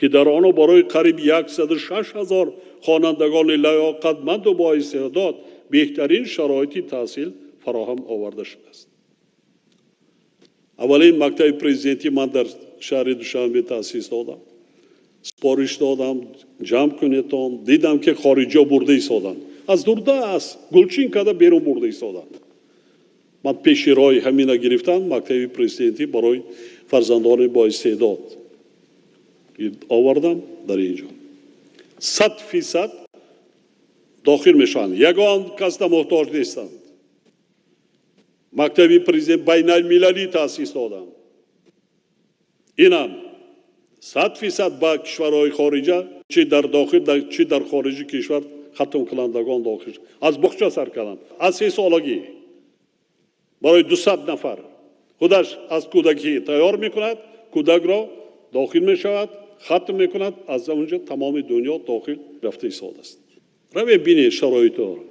ки дар онҳо барои қариб 106 ҳазор хонандагони лаёқатманду боистеъдод беҳтарин шароити таҳсил фароҳам оварда шудааст. Аввалин мактаби президентӣ ман дар шаҳри Душанбе таъсис додам. Супориш додам, ҷамъ кунедон. Дидам, ки хориҷиҳо бурда истоданд. Аз дурдаст гулчин карда берун бурда истоданд. Ман пеши роҳи ҳамина гирифтам, мактаби президентӣ барои фарзандони боистеъдод овардам дар ин ҷо. 100% дохил мешаванд. Ягон кас муҳтоҷ нестанд. Мактаби президент байналмилалӣ таъсис додам. Инам 100% ба кишварҳои хориҷа, чи дар дохил, чи дар хориҷи кишвар хатмкунандагон дохил. Аз боғча сар кардам. Аз 3 солагӣ барои 200 нафар. Худаш аз кӯдакӣ тайёр мекунад, кӯдакро дохил мешавад, хатм мекунад, аз онҷо тамоми дунё дохил рафта истодааст. Равед, бинед шароитҳоро.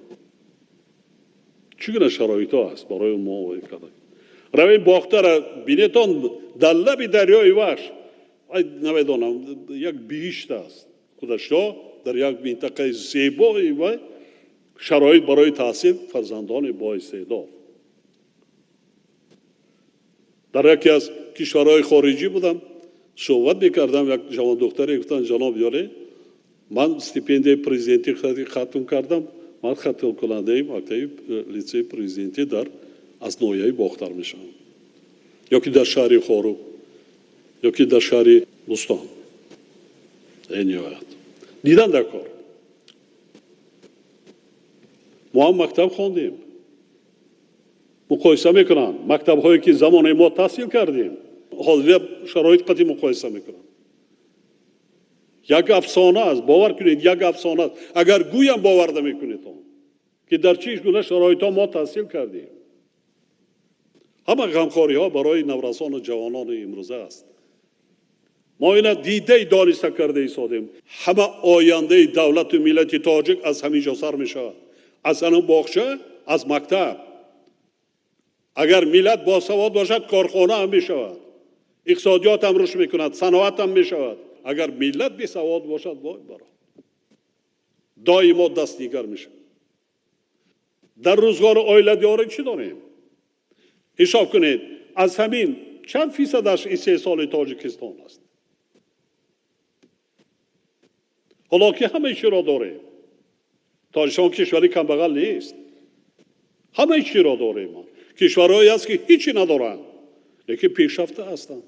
Чӣ гуна шароитҳо аст барои мо карда. Равед, Бохтара бинетон, дар лаби дарёи Вахш, ай намедонам, як биҳишт аст. Худашо дар як минтақаи зебои вай шароит барои таҳсил фарзандони боистеъдод. Дар яке аз кишварҳои хориҷӣ будам, суҳбат мекардам, як ҷавондухтаре гуфтанд: «Ҷаноб ёре, ман стипендияи президентӣ хатм кардам, ман хатмкунандаи мактаби литсеи президентӣ дар аз ноҳияи Бохтар мешавам, ё ки дар шаҳри Хоруғ, ё ки дар шаҳри Бӯстон». Ниҳоят дидан дар кор. Мо ҳам мактаб хондем. Муқоиса мекунанд мактабҳое, ки замоне мо таҳсил кардем, ҳозир шароит қатъи муқоиса мекунанд. Як афсона аст, бовар кунед, як афсона аст. Агар гӯям, бовар намекунед он ки дар чӣ гуна шароитҳо мо таҳсил кардем. Ҳама ғамхориҳо барои наврасону ҷавонони имрӯза аст. Мо ина дидаи дониста карда истодем. Ҳама ояндаи давлату миллати тоҷик аз ҳамин ҷо сар мешавад, аз ана боғча, аз мактаб. Агар миллат босавод бошад, корхона ҳам мешавад, иқтисодиёт ҳам рушд мекунад, саноат ҳам мешавад. Агар миллат бесавод бошад, вой баро, доимо дастнигар мешавад. Дар рӯзгори оиладорӣ чӣ дорем? Ҳисоб кунед, аз ҳамин чанд фисадаш истеҳсоли Тоҷикистон аст, ҳоло ки ҳамаи чиро дорем. Тоҷикистон кишвари камбағал нест, ҳамаи чиро дорем. Кишварҳое аст, ки ҳичи надоранд, лекин пешрафта ҳастанд.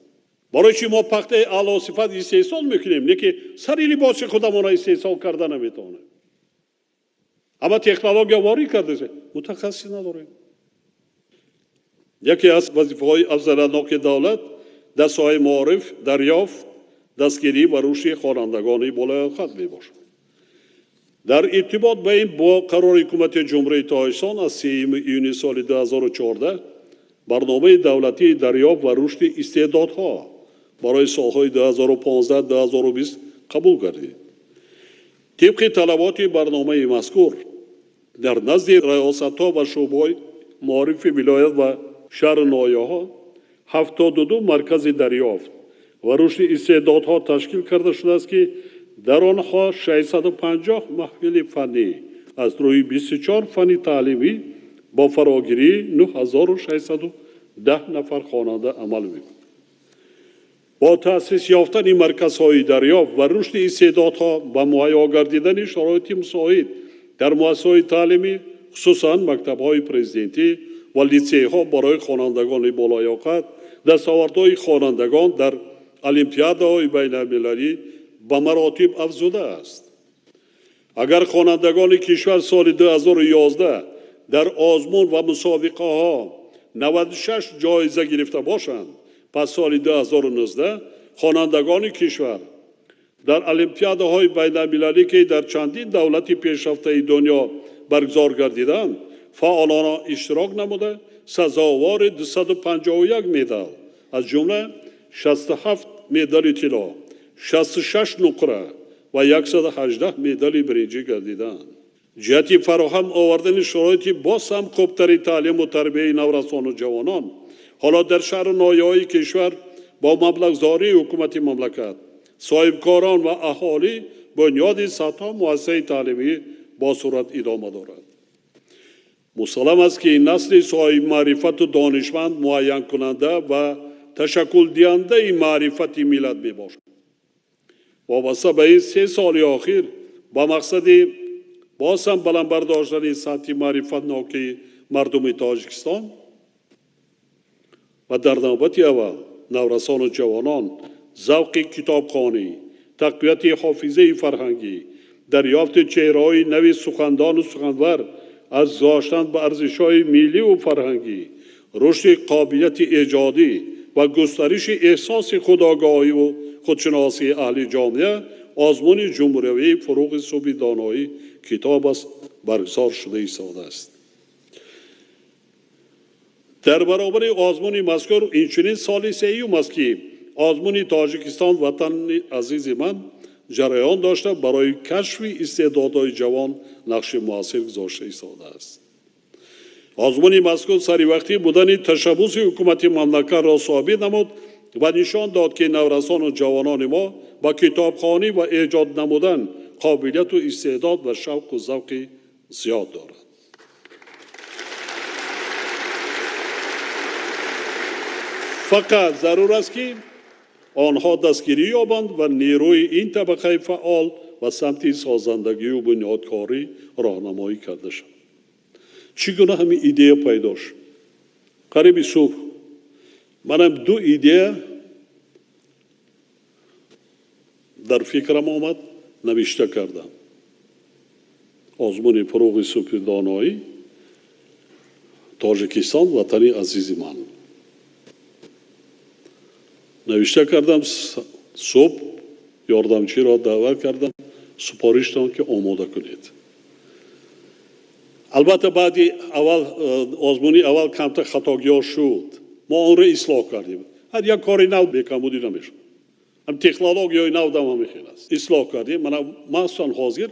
Барои чи мо пахтаи аълосифат истеҳсол мекунем, лекин сари либоси худамонро истеҳсол карда наметавонем? Ҳама технология ворид карда, мутахассис надорем. Яке аз вазифаҳои афзалиятноки давлат дар соҳаи маориф дарёфт, дастгирӣ ва рушди хонандагони болаёқат мебошад. Дар иртибот ба ин бо қарори Ҳукумати Ҷумҳурии Тоҷикистон аз 3 июни соли 2014 барномаи давлатии дарёфт ва рушди истеъдодҳо барои солҳои 2015-2020 қабул гардид. Тибқи талаботи барномаи мазкур дар назди раёсатҳо ва шӯъбаҳои маорифи вилоят ва шаҳру ноҳияҳо 72 маркази дарёфт ва рушди истеъдодҳо ташкил карда шудааст, ки дар онҳо 650 маҳфили фаннӣ аз рӯи 24 фанни таълимӣ бо фарогирии 9610 нафар хонанда амал мекунад. Бо таъсис ёфтани марказҳои дарёфт ва рушди истеъдодҳо ба муҳайё гардидани шароити мусоид дар муассисаҳои таълимӣ, хусусан мактабҳои президентӣ ва литсейҳо барои хонандагони болаёқат, дастовардҳои хонандагон дар олимпиадаҳои байналмилалӣ ба маротиб афзудааст. Агар хонандагони кишвар соли 2011 дар озмун ва мусобиқаҳо 96 ҷоиза гирифта бошанд, пас соли 2019 хонандагони кишвар дар олимпиадаҳои байналмилалӣ, ки дар чандин давлати пешрафтаи дунё баргузор гардиданд, фаъолона иштирок намуда, сазовори 251 медал, аз ҷумла 67 медали тилло, 66 нуқра ва 118 медали биринҷӣ гардиданд. Ҷиҳати фароҳам овардани шароити боз ҳам хубтари таълиму тарбияи наврасону ҷавонон, ҳоло дар шаҳру ноҳияҳои кишвар бо маблағгузории ҳукумати мамлакат, соҳибкорон ва аҳолӣ бунёди садҳо муассисаи таълимӣ бо суръат идома дорад. Мусаллам аст, ки насли соҳибмаърифату донишманд муайянкунанда ва ташаккулдиҳандаи маърифати миллат мебошад. Вобаста ба ин 3 соли охир ба мақсади боз ҳам баланд бардоштани сатҳи маърифатнокии мардуми Тоҷикистон ва дар навбати аввал наврасону ҷавонон, завқи китобхонӣ, тақвияти ҳофизаи фарҳангӣ, дарёфти чеҳраҳои нави сухандону суханвар аз гузоштан ба арзишҳои милливу фарҳангӣ, рушди қобилияти эҷодӣ ва густариши эҳсоси худогоҳиву худшиносии аҳли ҷомеа, озмуни ҷумҳуриявии фуруғи субҳи доноӣ китоб аст баргузор шуда истодааст. Дар баробари озмуни мазкур инчунин соли сеюм аст, ки озмуни Тоҷикистон ватани азизи ман ҷараён дошта барои кашфи истеъдодҳои ҷавон нақши муассир гузошта истодааст. Озмуни мазкур саривақтӣ будани ташаббуси ҳукумати мамлакатро собит намуд ва нишон дод, ки наврасону ҷавонони мо ба китобхонӣ ва эҷод намудан қобилияту истеъдод ва шавқу завқи зиёд дорад. Фақат зарур аст, ки онҳо дастгирӣ ёбанд ва нерӯи ин табақаи фаъол ва самти созандагию бунёдкорӣ роҳнамоӣ карда шавад. Чӣ гуна ҳамин идея пайдо шуд? Қариби субҳ манам ду идея дар фикрам омад, навишта кардам. Озмуни фуруғи субҳи доноӣ, Тоҷикистон ватани азизи ман. Навишта кардам, субҳ ёрдамчиро даъват кардам, супориш додам, ки омода кунед. Албатта баъди аввал озмуни аввал камтар хатогиҳо шуд, мо онро ислоҳ кардем. Ҳар як кори нав бекамбудӣ намешавад. Ҳам технологияи нав дам ҳамин хел аст. Ислоҳ кардем. Мана махсусан ҳозир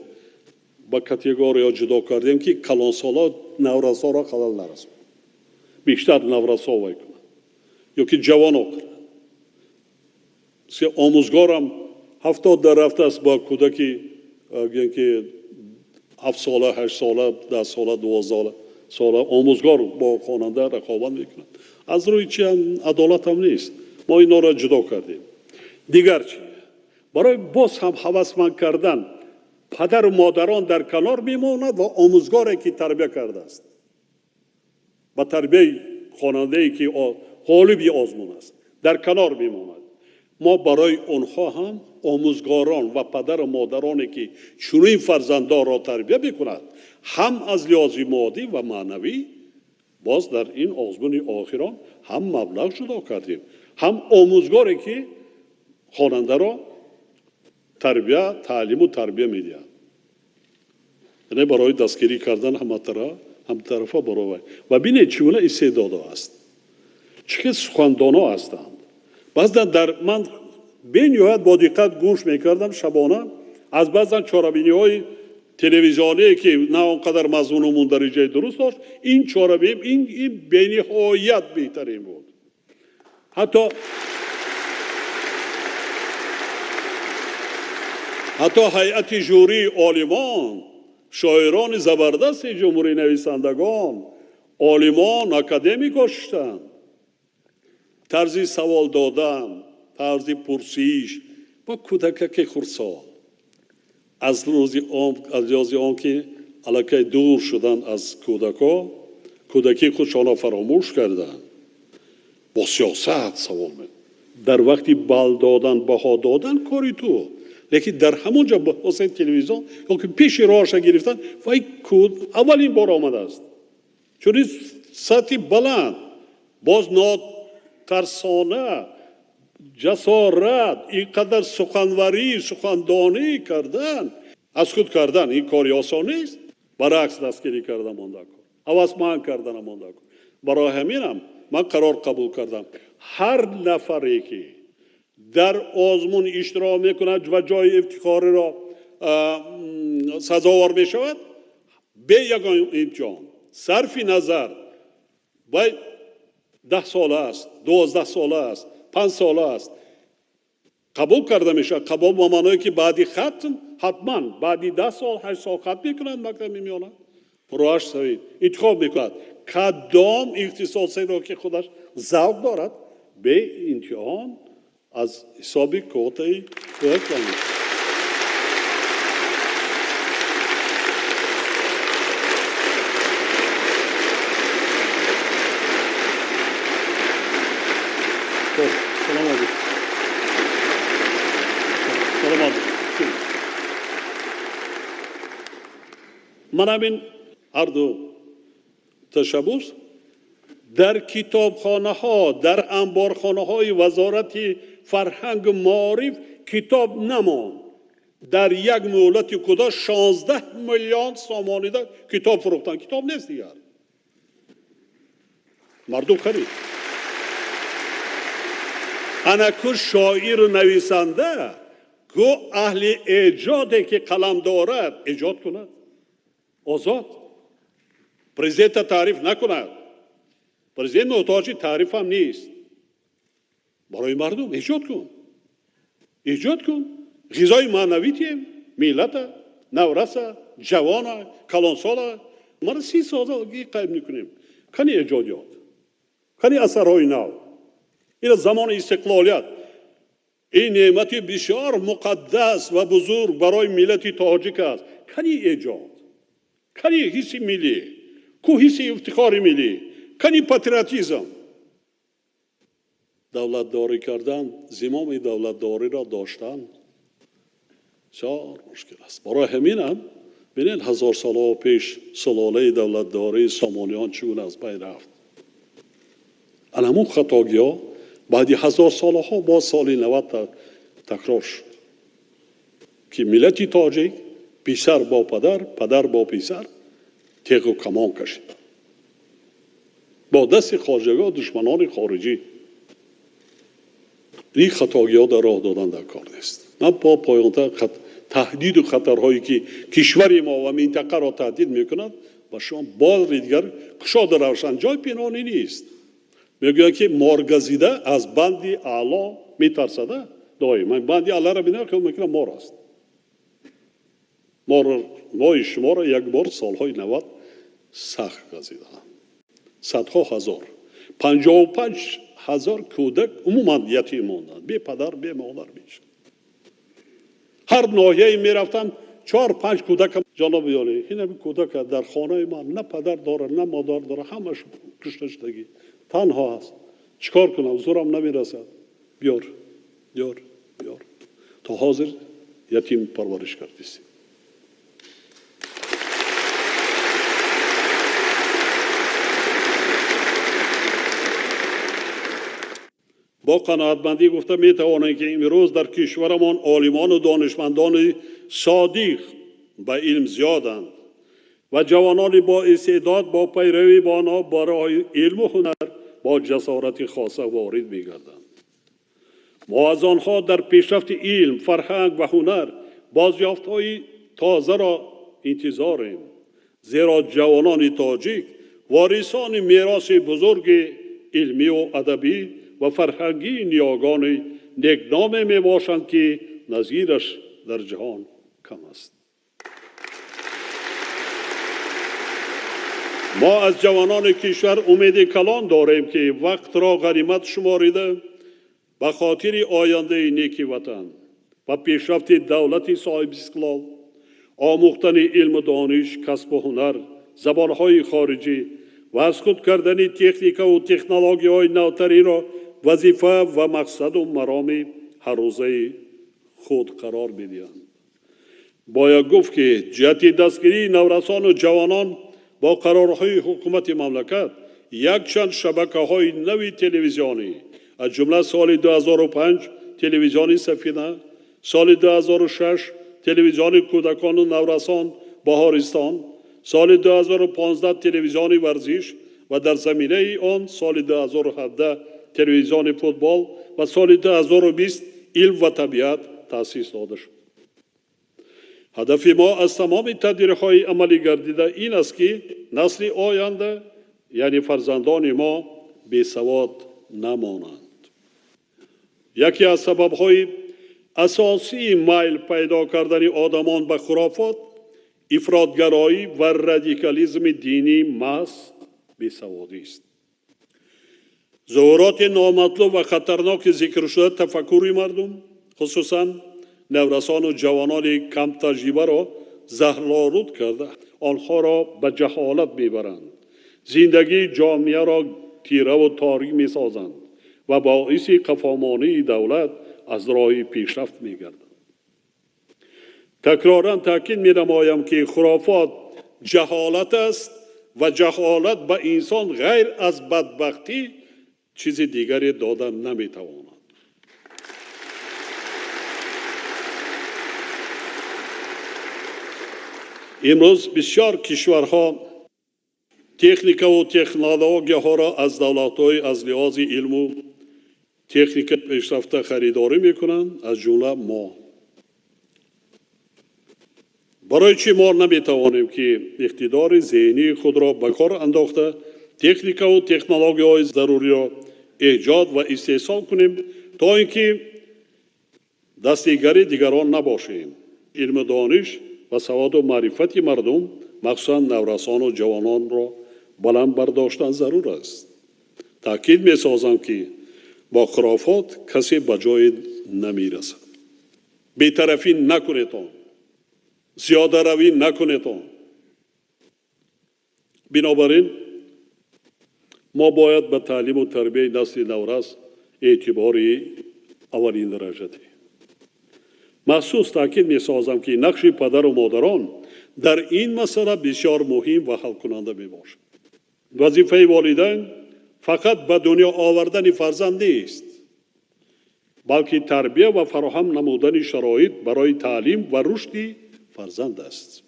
ба категорияҳо ҷудо кардем, ки калонсоло наврасоро халал нарасонад, бештар наврасо вай кунад ё ки ҷавоно кунад. Се омӯзгорам 70 дар рафтааст бо кӯдаки, гӯем ки 7 сола, 8 сола, 10 сола, 12 сола омӯзгор бо хонанда рақобат мекунад. Аз рӯи чи ҳам адолат ҳам нест. Мо инҳоро ҷудо кардем. Дигар чи? Барои боз ҳам ҳавасманд кардан падару модарон дар канор мемонад ва омӯзгоре, ки тарбия кардааст, ба тарбияи хонандае, ки ғолиби озмун аст, дар канор мемонад. Мо барои онҳо ҳам омӯзгорон ва падару модароне ки чунин фарзандонро тарбия мекунад, ҳам аз лиҳози моддӣ ва маънавӣ боз дар ин озмуни охирон ҳам маблағ ҷудо кардем, ҳам омӯзгоре ки хонандаро тарбия, таълиму тарбия медиҳад. Яъне барои дастгирӣ кардан ҳаматарафа баровай. Ва бинед, чӣ гуна истеъдодо аст, чӣ хел сухандоно ҳастанд. Баъзан дар ман бениҳоят бо диққат гӯш мекардам шабона аз баъзан чорабиниҳои телевизионие, ки на он қадар мазмуну мундариҷаи дуруст дошт, ин чорабинӣ ин бениҳоят беҳтарин буд. Ҳатто ҳайати жюрии олимон, шоирони забардасти ҷумҳурӣ, нависандагон, олимон, академикҳо шиштанд. Тарзи савол додан, тарзи пурсиш бо кӯдакаки хурдсол аз рӯзи он, аз лиҳози он ки аллакай дур шудан аз кӯдакҳо, кӯдакии худшонро фаромӯш карданд, бо сиёсат савол мед. Дар вақти бал додан, баҳо додан кори ту, лекин дар ҳамон ҷо бо воситаи телевизион ё ки пеши роҳаша гирифтан, вай куд аввалин бор омадааст. Чунин сатҳи баланд, боз нотарсона, ҷасорат, ин қадар суханварӣ, сухандонӣ кардан, аз худ кардан, ин кори осон нест. Баръакс дастгирӣ карда монда кор, ҳавасманд карда монда кор. Барои ҳаминам ман қарор қабул кардам, ҳар нафаре ки дар озмун иштирок мекунад ва ҷои ифтихориро сазовор мешавад, бе ягон имтиҳон, сарфи назар вай 10 сола аст, 12 сола аст, 5 сола аст, қабул карда мешавад. Қабул ба маъное ки баъди хатм ҳатман баъди 10 сол, 8 сол хатм мекунад мактаби миёна, роҳаш савид интихоб мекунад кадом ихтисосеро ки худаш завқ дорад, бе имтиҳон аз ҳисоби квотаи кӯдакон. Хуб, салом алейкум. Салом алейкум. Ман ҳамин ҳарду ташаббус дар китобхонаҳо, дар анборхонаҳои вазорати фарҳангу маориф китоб намонд. Дар як муҳлати кӯтоҳ 16 миллион сомонида китоб фурӯхтанд. Китоб нест дигар. Мардум харид. Ана ку шоиру нависанда, ку аҳли эҷоде ки қалам дорад, эҷод кунад. Озод. Президента таъриф накунад. Президент муҳтоҷи таърифам нест. Барои мардум эҷод кун. Эҷод кун. Ғизои маънавӣ тием, миллата, навраса, ҷавона, калонсола. Мара 30 сола қайб мекунем. Кани эҷодиёт? Кани асарҳои нав? Ина замони истиқлолият. Ин неъмати бисёр муқаддас ва бузург барои миллати тоҷик аст. Кани эҷод? Кани ҳисси миллӣ? Ку ҳисси ифтихори миллӣ? Кани патриотизм? Давлатдорӣ кардан, зимоми давлатдориро доштан бисёр мушкил аст. Барои ҳаминам бинед, 1000 солҳо пеш сулолаи давлатдории сомониён чӣ гуна аз байн рафт. Ана ҳамун хатогиҳо баъди 1000 солҳо боз соли 90 такрор шуд, ки миллати тоҷик писар бо падар, падар бо писар теғу камон кашид бо дасти хоҷагоҳ, душманони хориҷӣ. Ин хатогиҳо дар роҳ додан дар кор нест. Ман бо поёнта таҳдиду хатарҳое ки кишвари мо ва минтақаро таҳдид мекунад, ба шумо бори дигар кушода равшан, ҷой пинҳонӣ нест. Мегӯянд ки моргазида аз банди аъло метарсада доим. Ман банди аълоро бинам, хаёл мекунам мор аст. Мои шуморо як бор солҳои 90 сахт газидаанд. Садҳо ҳазор, 55 ҳазор кӯдак умуман ятим монданд, бе падар, бе модар мешуд. Ҳар ноҳияе мерафтам, 4-5 кӯдакам, ҷаноби олӣ, ин ҳамин кӯдак дар хонаи ман на падар дорад, на модар дорад, ҳамаш кушта шудагӣ, танҳо аст. Чӣ кор кунам? Зӯрам намерасад. Биёр. Биёр, биёр. То ҳозир ятим парвариш кардисӣ. Бо қаноатмандӣ гуфта метавонем, ки имрӯз дар кишварамон олимону донишмандони содиқ ба илм зиёданд ва ҷавонони боистеъдод бо пайравӣ ба онҳо ба роҳи илму ҳунар бо ҷасорати хоса ворид мегарданд. Мо аз онҳо дар пешрафти илм, фарҳанг ва ҳунар бозёфтҳои тозаро интизорем, зеро ҷавонони тоҷик ворисони мероси бузурги илмию адабӣ ва фарҳангии ниёгони некноме мебошанд, ки назираш дар ҷаҳон кам аст. Мо аз ҷавонони кишвар умеди калон дорем, ки вақтро ғанимат шуморида ба хотири ояндаи неки ватан ва пешрафти давлати соҳибистиқлол, омӯхтани илму дониш, касбу ҳунар, забонҳои хориҷӣ ва аз худ кардани техникаву технологияҳои навтариро вазифа ва мақсаду мароми ҳаррӯзаи худ қарор медиҳанд. Бояд гуфт, ки ҷиҳати дастгирии наврасону ҷавонон бо қарорҳои ҳукумати мамлакат якчанд шабакаҳои нави телевизионӣ, аз ҷумла соли 2005 телевизиони Сафина, соли 2006 телевизиони кӯдакону наврасон Баҳористон, соли 2015 телевизиони варзиш ва дар заминаи он соли 2017 телевизиони футбол ва соли 2020 илм ва табиат таъсис дода шуд. Ҳадафи мо аз тамоми тадбирҳои амалӣ гардида ин аст, ки насли оянда, яъне фарзандони мо, бесавод намонанд. Яке аз сабабҳои асосии майл пайдо кардани одамон ба хурофот, ифротгароӣ ва радикализми динӣ маҳз бесаводист. Зуҳуроти номатлуб ва хатарноки зикршуда тафаккури мардум, хусусан наврасону ҷавонони камтаҷрибаро заҳролуд карда, онҳоро ба ҷаҳолат мебаранд, зиндагии ҷомеаро тираву торик месозанд ва боиси қафомонии давлат аз роҳи пешрафт мегарданд. Такроран таъкид менамоям, ки хурофот ҷаҳолат аст ва ҷаҳолат ба инсон ғайр аз бадбахтӣ чизи дигаре дода наметавонад. Имрӯз бисёр кишварҳо техникаву технологияҳоро аз давлатҳои аз лиҳози илму техника пешрафта харидорӣ мекунанд, аз ҷумла мо. Барои чӣ мо наметавонем, ки иқтидори зеҳнии худро ба кор андохта техникаву технологияҳои заруриро эҷод ва истеҳсол кунем, то ин ки дастигари дигарон набошем? Илму дониш ва саводу маърифати мардум, махсусан наврасону ҷавононро баланд бардоштан зарур аст. Таъкид месозам, ки бо хурофот касе ба ҷое намерасад. Бетарафӣ накунедон, зиёдаравӣ накунедон. Бинобар ин мо бояд ба таълиму тарбияи насли наврас эътибори аввалин дараҷа диҳем. Махсус таъкид месозам, ки нақши падару модарон дар ин масъала бисёр муҳим ва ҳалкунанда мебошад. Вазифаи волидайн фақат ба дунё овардани фарзанд нест, балки тарбия ва фароҳам намудани шароит барои таълим ва рушди фарзанд аст.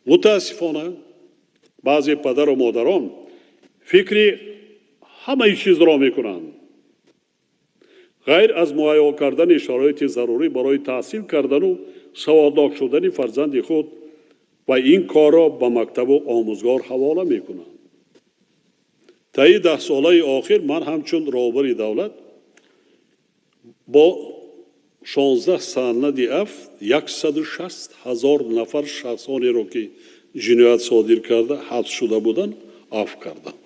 Мутаассифона, баъзе падару модарон фикри ҳамаи чизро мекунанд, ғайр аз муҳайё кардани шароити зарурӣ барои таҳсил кардану саводнок шудани фарзанди худ ва ин корро ба мактабу омӯзгор ҳавола мекунанд. Таи 10 солаи охир ман ҳамчун роҳбари давлат бо 16 санади афв 160 000 нафар шахсонеро, ки ҷиноят содир карда ҳабс шуда буданд, афв кардам.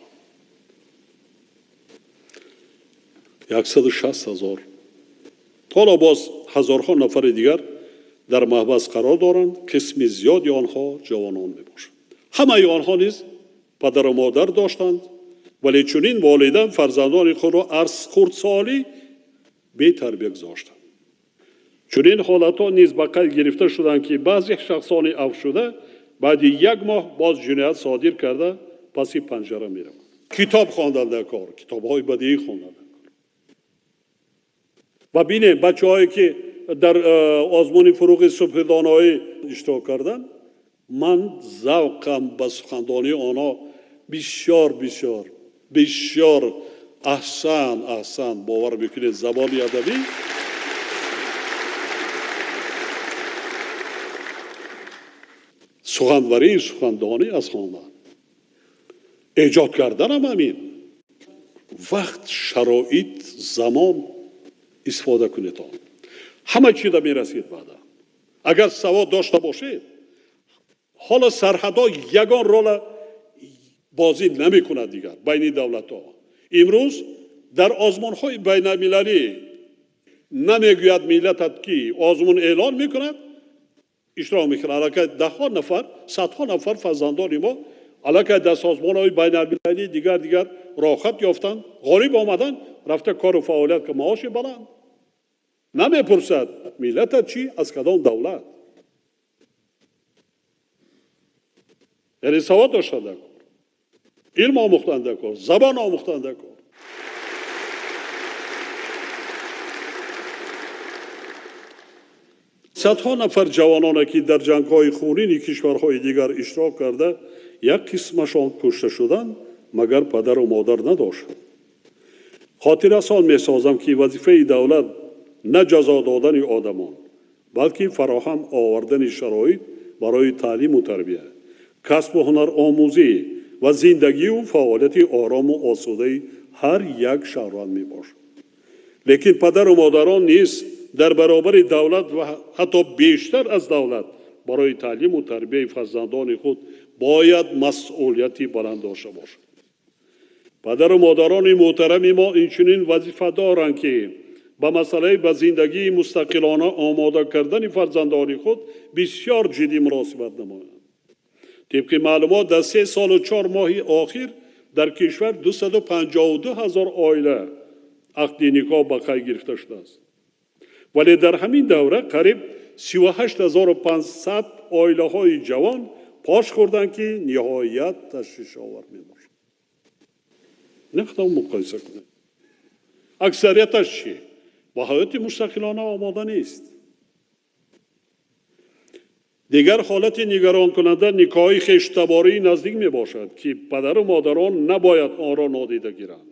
160 000. Ҳоло боз ҳазорҳо нафари дигар дар маҳбас қарор доранд. Қисми зиёди онҳо ҷавонон мебошанд. Ҳамаи онҳо низ падару модар доштанд. Вале чунин волидайн фарзандони худро аз хурдсолӣ бетарбия гузоштанд. Чунин ҳолатҳо низ ба қайд гирифта шуданд, ки баъзе шахсони афвшуда баъди як моҳ боз ҷиноят содир карда паси панҷара мераванд. Китоб хондан дар кор, китобҳои бадиӣ хондан дар кор. Ва бинем бачаҳое ки дар озмуни Фуруғи субҳи доноӣ иштирок карданд, ман завқам ба сухандонии онҳо бисёр бисёр бисёр аҳсан аҳсан, бовар мекунед, забони адабӣ суханварии сухандонӣ аз хондан эҷод карданам ҳамин вақт, шароит, замон истифода кунед, он ҳама чиза мерасид. Баъда агар савод дошта бошед, ҳоло сарҳадҳо ягон рола бозӣ намекунад дигар байни давлатҳо. Имрӯз дар озмунҳои байналмилалӣ намегӯяд миллатат ки озмун эълон мекунад, иштирок мекунад. Аллакай даҳҳо нафар, садҳо нафар фарзандони мо аллакай дар созмонҳои байналмилалӣ дигар дигар роҳат ёфтанд, ғолиб омаданд, рафта кору фаъолият ки маоши баланд. Намепурсад миллатат чӣ, аз кадом давлат. Яъне савод доштан дар кор, илм омӯхтан дар кор, забон омӯхтан дар кор. Садҳо нафар ҷавононе ки дар ҷангҳои хунини кишварҳои дигар иштирок карда, як қисмашон кушта шуданд, магар падару модар надоштанд. Хотиррасон месозам, ки вазифаи давлат на ҷазо додани одамон, балки фароҳам овардани шароит барои таълиму тарбия, касбу ҳунаромӯзӣ ва зиндагию фаъолияти орому осудаи ҳар як шаҳрванд мебошад. Лекин падару модарон низ дар баробари давлат ва ҳатто бештар аз давлат барои таълиму тарбияи фарзандони худ бояд масъулияти баланд дошта бошад. Падару модарони муҳтарами мо инчунин вазифа доранд, ки ба масъалаи ба зиндагии мустақилона омода кардани фарзандони худ бисёр ҷиддӣ муносибат намоянд. Тибқи маълумот, дар 3 солу 4 моҳи охир дар кишвар 252 ҳазор оила ақди никоҳ ба қайд гирифта шудааст. Вале дар ҳамин давра қариб 38500 оилаҳои ҷавон пош хӯрданд, ки ниҳоят ташвишовар мебошад. Нахтам муқоиса кунед. Аксарияташ чӣ? Ба ҳаёти мустақилона омода нест. Дигар ҳолати нигаронкунанда никоҳи хештабории наздик мебошад, ки падару модарон набояд онро нодида гиранд.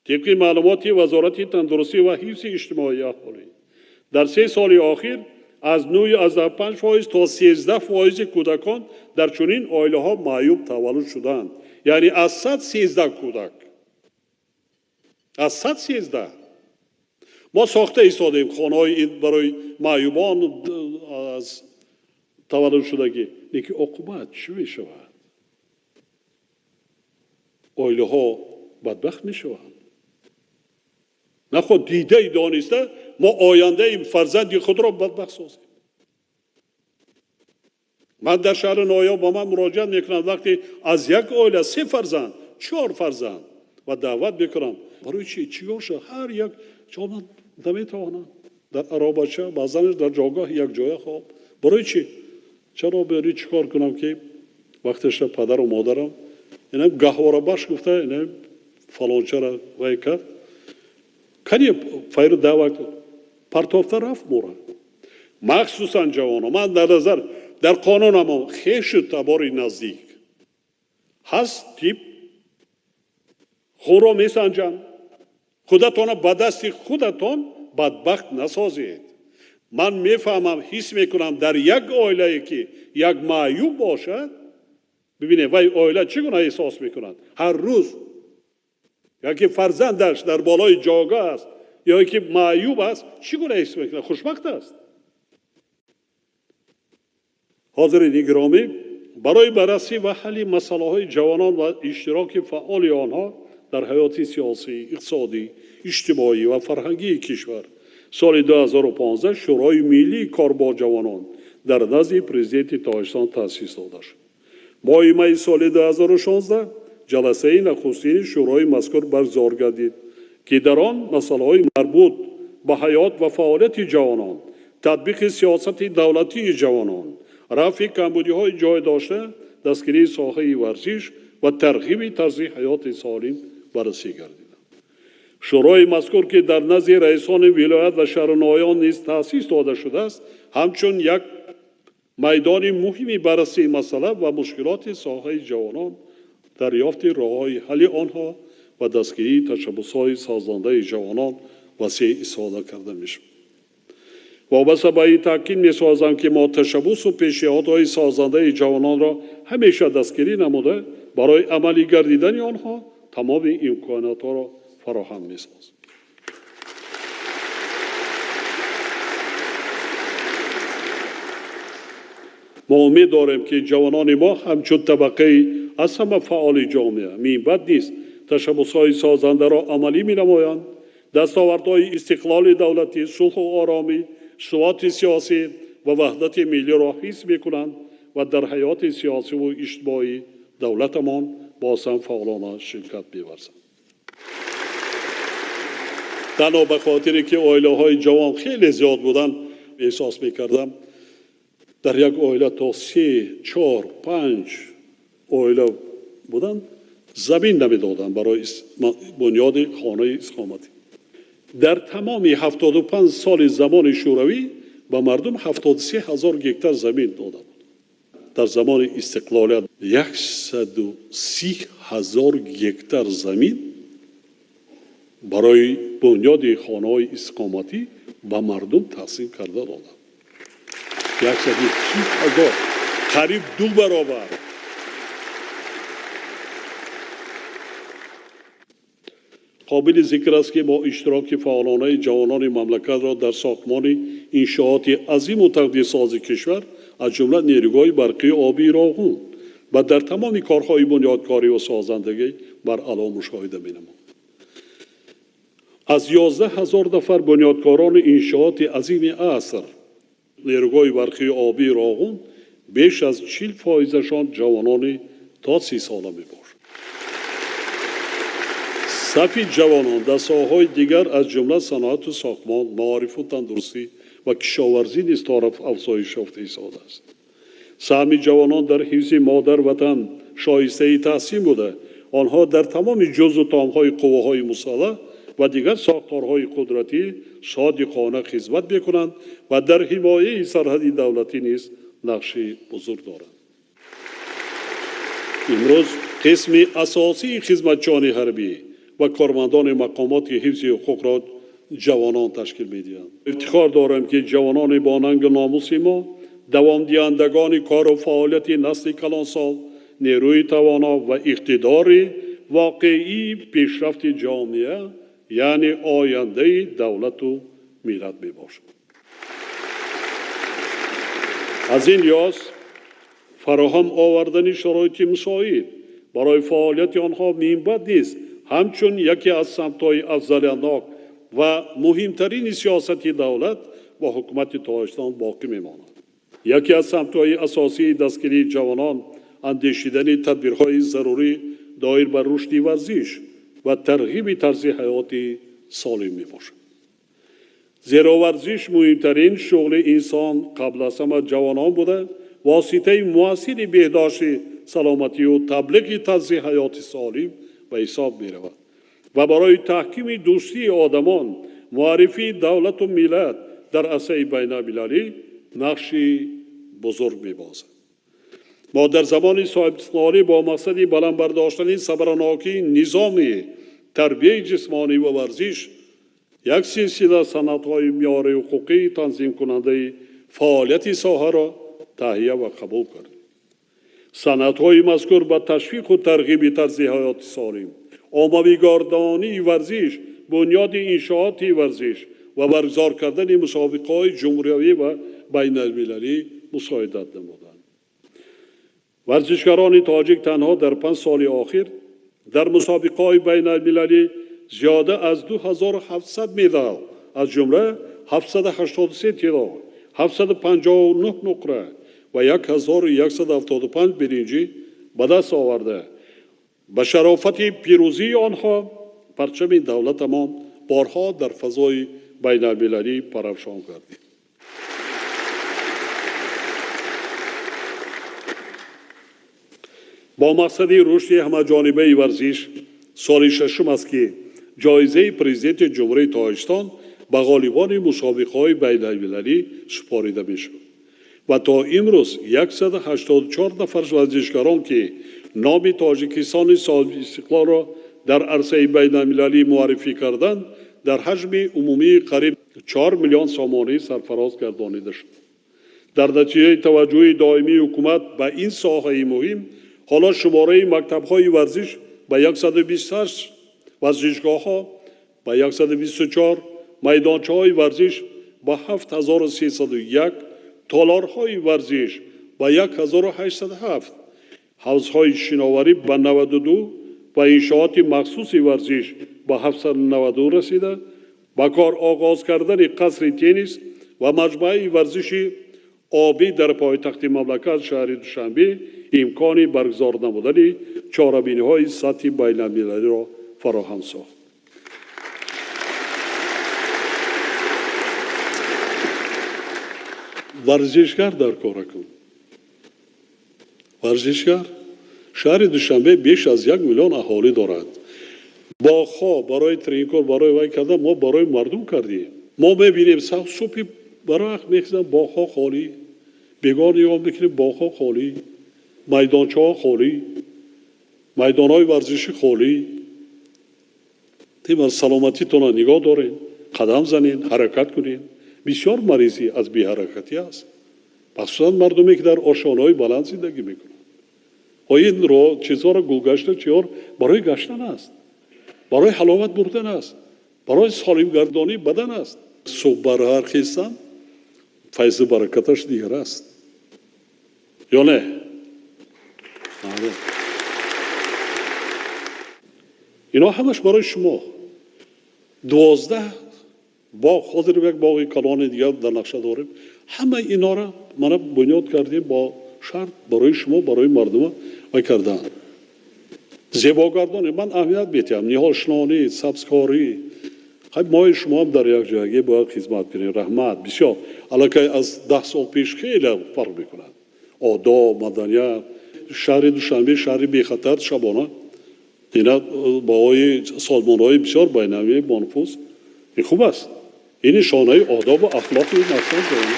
Тибқи маълумоти Вазорати тандурустӣ ва ҳифзи иҷтимоии аҳолӣ, дар 3 соли охир аз 9,5% то 13% кӯдакон дар чунин оилаҳо маъюб таваллуд шуданд. Яъне аз 113 кӯдак. Аз 113. Мо сохта истодем хонаҳои барои маъюбон аз таваллудшудагӣ. Лекин оқибат чӣ мешавад? Оилаҳо бадбахт мешаванд. Наход дидаи дониста мо ояндаи фарзанди худро бадбахт созем. Ман дар шаҳри Ноёб ба ман муроҷиат мекунам, вақте аз як оила 3 фарзанд, 4 фарзанд ва даъват мекунам. Барои чӣ? Чигор шуд? Ҳар як ҷоман наметавонанд. Дар аробача, баъзанаш дар ҷойгоҳи якҷоя хоб. Барои чӣ? Чаро бери чӣ кор кунам, ки вақтеша падару модарам инам гаҳворабахш гуфта, инам фалончара вай кард. Кани файру даъват партофта рафт мора. Махсусан ҷавонон, ман дар назар дар қонунамо хешу табори наздик ҳаст тип хунро месанҷанд. Худатонро ба дасти худатон бадбахт насозед. Ман мефаҳмам, ҳис мекунам дар як оилае ки як маъюб бошад, бибинед вай оила чӣ гуна эҳсос мекунад ҳар рӯз, яке фарзандаш дар болои ҷойгоҳ аст ё ки маъюб аст, чӣ гуна ҳис мекунад? Хушбахт аст. Ҳозирини гиромӣ, барои баррасӣ ва ҳалли масъалаҳои ҷавонон ва иштироки фаъоли онҳо дар ҳаёти сиёсӣ, иқтисодӣ, иҷтимоӣ ва фарҳангии кишвар соли 2015 Шӯрои миллии кор бо ҷавонон дар назди президенти Тоҷикистон таъсис дода шуд. Моҳи майи соли 2016 ҷаласаи нахустини шӯрои мазкур баргузор гардид, ки дар он масъалаҳои марбут ба ҳаёт ва фаъолияти ҷавонон, татбиқи сиёсати давлатии ҷавонон, рафъи камбудиҳои ҷой дошта, дастгирии соҳаи варзиш ва тарғиби тарзи ҳаёти солим баррасӣ гардиданд. Шӯрои мазкур, ки дар назди раисони вилоят ва шаҳру ноҳияҳо низ таъсис дода шудааст, ҳамчун як майдони муҳими баррасии масъала ва мушкилоти соҳаи ҷавонон, дарёфти роҳҳои ҳалли онҳо ва дастгирии ташаббусҳои созандаи ҷавонон васеъ истифода карда мешавад. Вобаста ба ин таъкид месозам, ки мо ташаббусу пешниҳодҳои созандаи ҷавононро ҳамеша дастгирӣ намуда, барои амалӣ гардидани онҳо тамоми имкониятҳоро фароҳам месозем. Мо умед дорем, ки ҷавонони мо ҳамчун табақаи аз ҳама фаъоли ҷомеа минбаъд низ ташаббусҳои созандаро амалӣ менамоянд, дастовардҳои истиқлоли давлатӣ, сулҳу оромӣ, суботи сиёсӣ ва ваҳдати миллиро ҳис мекунанд ва дар ҳаёти сиёсиву иҷтимоии давлатамон боз ҳам фаъолона ширкат меварзанд. Танҳо ба хотире ки оилаҳои ҷавон хеле зиёд буданд, эҳсос мекардам дар як оила то 3, 4, 5 оила буданд, замин намедоданд барои бунёди хонаи истиқоматӣ. Дар тамоми 75 соли замони шӯравӣ ба мардум 73 ҳазор гектар замин дода буд. Дар замони истиқлолият 130 ҳазор гектар замин барои бунёди хонаҳои истиқоматӣ ба мардум тақсим карда доданд. 130 ҳазор, қариб 2 баробар. Қобили зикр аст, ки бо иштироки фаъолонаи ҷавонони мамлакатро дар сохтмони иншооти азиму тақдирсози кишвар, аз ҷумла нерӯгоҳи барқии обии Роғун ва дар тамоми корҳои бунёдкорӣ ва созандагӣ баръало мушоҳида менамояд. Аз 11 ҳазор нафар бунёдкорони иншооти азими аср нерӯгоҳи барқии обии Роғун беш аз 40 фоизашон ҷавонони то 30 сола мебошанд. Сафи ҷавонон дар соҳаҳои дигар аз ҷумла саноату сохтмон, маорифу тандурустӣ ва кишоварзӣ низ торафт афзоиш ёфта истодааст. Саҳми ҷавонон дар ҳифзи модар ватан шоистаи таҳсин буда, онҳо дар тамоми ҷузъу томҳои қувваҳои мусаллаҳ ва дигар сохторҳои қудратӣ содиқона хизмат мекунанд ва дар ҳимояи сарҳади давлатӣ низ нақши бузург доранд. Имрӯз қисми асосии хизматчиёни ҳарбӣ ва кормандони мақомоти ҳифзи ҳуқуқро ҷавонон ташкил медиҳанд. Ифтихор дорам, ки ҷавонони бо нангу номуси мо давомдиҳандагони кору фаъолияти насли калонсол, нерӯи тавоно ва иқтидори воқеии пешрафти ҷомеа, яъне ояндаи давлату миллат мебошанд. Аз ин лиҳоз фароҳам овардани шароити мусоид барои фаъолияти онҳо минбаъд низ ҳамчун яке аз самтҳои афзалиятнок ва муҳимтарини сиёсати давлат ва ҳукумати Тоҷикистон боқӣ мемонад. Яке аз самтҳои асосии дастгирии ҷавонон андешидани тадбирҳои зарурӣ доир ба рушди варзиш ва тарғиби тарзи ҳаёти солим мебошад. Зеро варзиш муҳимтарин шуғли инсон қабл аз ҳама ҷавонон буда, воситаи муассири беҳдошти саломатию таблиғи тарзи ҳаёти солим ба ҳисоб меравад ва барои таҳкими дӯстии одамон, муаррифии давлату миллат дар арсаи байналмилалӣ нақши бузург мебозад. Мо дар замони соҳибистиқлолӣ бо мақсади баланд бардоштани самаранокии низоми тарбияи ҷисмонӣ ва варзиш як силсила санадҳои меъёри ҳуқуқии танзимкунандаи фаъолияти соҳаро таҳия ва қабул кардем. Санадҳои мазкур ба ташвиқу тарғиби тарзи ҳаёти солим, оммавигардонии варзиш, бунёди иншооти варзиш ва баргузор кардани мусобиқаҳои ҷумҳуриявӣ ва байналмилалӣ мусоидат намуданд. Варзишгарони тоҷик танҳо дар 5 соли охир дар мусобиқаҳои байналмилалӣ зиёда аз 2700 медал, аз ҷумла 783 тилло, 759 нуқра ва 1175 биринҷӣ ба даст оварда, Ба шарофати пирӯзии онҳо парчами давлатамон борҳо дар фазои байналмилалӣ парафшон гардид. Бо мақсади рушди ҳамаҷонибаи варзиш соли шашум аст, ки ҷоизаи Президенти Ҷумҳурии Тоҷикистон ба ғолибони мусобиқаҳои байналмилалӣ супорида мешуд ва то имрӯз 184 нафар варзишгарон, ки номи Тоҷикистони соҳибистиқлолро дар арсаи байналмилалӣ муаррифӣ карданд, дар ҳаҷми умумии қариб 4 миллион сомонӣ сарфароз гардонида шуд. Дар натиҷаи таваҷҷӯҳи доимии ҳукумат ба ин соҳаи муҳим, ҳоло шумораи мактабҳои варзиш ба 128, варзишгоҳҳо ба 124, майдончаҳои варзиш ба 7301, толорҳои варзиш ба 1807, ҳавзҳои шиноварӣ ба 92 ва иншооти махсуси варзиш ба 792 расида, ба кор оғоз кардани қасри теннис ва маҷмӯаи варзиши обӣ дар пойтахти мамлакат шаҳри Душанбе имкони баргузор намудани чорабиниҳои сатҳи байналмилалиро фароҳам сохт. Варзишгар дар кора кун. Варзишгар. Шаҳри Душанбе беш аз 1 миллион аҳолӣ дорад. Боғҳо барои тренинкор, барои вай кардан мо барои мардум кардем. Мо мебинем субҳи барвақт мехезанд, боғҳо холӣ, бегоҳ нигоҳ мекунем, боғҳо холӣ, майдончаҳо холӣ, майдонҳои варзишӣ холӣ. Тимар саломатитонро нигоҳ доред, қадам занед, ҳаракат кунед. Бисёр маризӣ аз беҳаракатӣ аст, махсусан мардуме, ки дар ошёнаҳои баланд зиндагӣ мекунанд. Ин чизҳоро гулгашта чиёр барои гаштан аст, барои ҳаловат бурдан аст, барои солимгардонии бадан аст. Субҳ барҳар хестан файзу баракаташ дигар аст ё не? Ино ҳамаш барои шумо. 12 боғ, ҳозир як боғи калони дигар дар нақша дорем. Ҳамаи инора мана бунёд кардем бо шарт барои шумо, барои мардума вай кардан. Зебогардонӣ ман аҳамият медиҳам, ниҳолшинонӣ, сабзкорӣ. Хай мои шумо ҳам дар як ҷойгӣ бояд хизмат кунем. Раҳмат бисёр. Аллакай аз 10 сол пеш хеле фарқ мекунад. Одоб, маданият. Шаҳри Душанбе шаҳри бехатар шабона. Ина баҳои созмонҳои бисёр байналмилалии бонуфуз. Ин хуб аст. Ин нишонаи одобу ахлоқи насли ҷавон.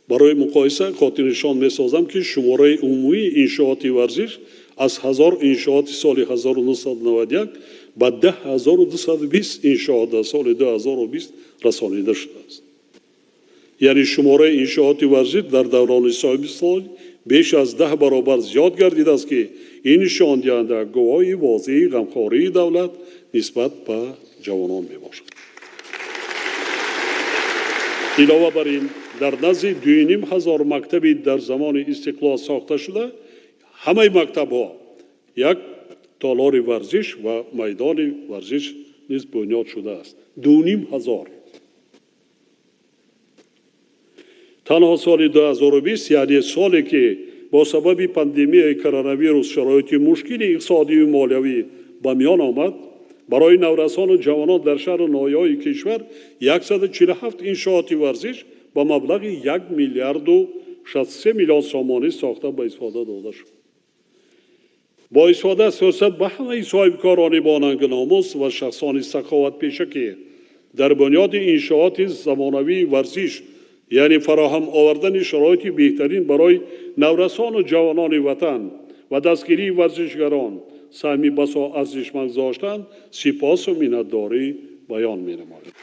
Барои муқоиса хотирнишон месозам, ки шумораи умумии иншооти варзиш аз 1000 иншооти соли 1991 ба 10220 иншоот дар соли 2020 расонида шудааст. Яъне шумораи иншооти варзиш дар даврони соҳибистиқлолӣ беш аз 10 баробар зиёд гардидааст, ки ин нишондиҳанда гувоҳи возеҳи ғамхории давлат нисбат ба ҷавонон мебошад. Илова бар ин, дар назди 2500 мактаби дар замони истиқлол сохта шуда, ҳамаи мактабҳо як толори варзиш ва майдони варзиш низ бунёд шудааст. 2500. Танҳо соли 2020, яъне соле, ки бо сабаби пандемияи коронавирус шароити мушкили иқтисодию молиявӣ ба миён омад, барои наврасону ҷавонон дар шаҳру ноҳияҳои кишвар 147 иншооти варзиш ба маблағи 1 миллиарду 63 миллион сомонӣ сохта ба истифода дода шуд. Бо истифода аз фурсат ба ҳамаи соҳибкорони бонангу номус ва шахсони саховатпеша, ки дар бунёди иншооти замонавии варзиш, яъне фароҳам овардани шароити беҳтарин барои наврасону ҷавонони ватан ва дастгирии варзишгарон саҳми басо арзишманд гузоштанд, сипосу миннатдорӣ баён менамояд.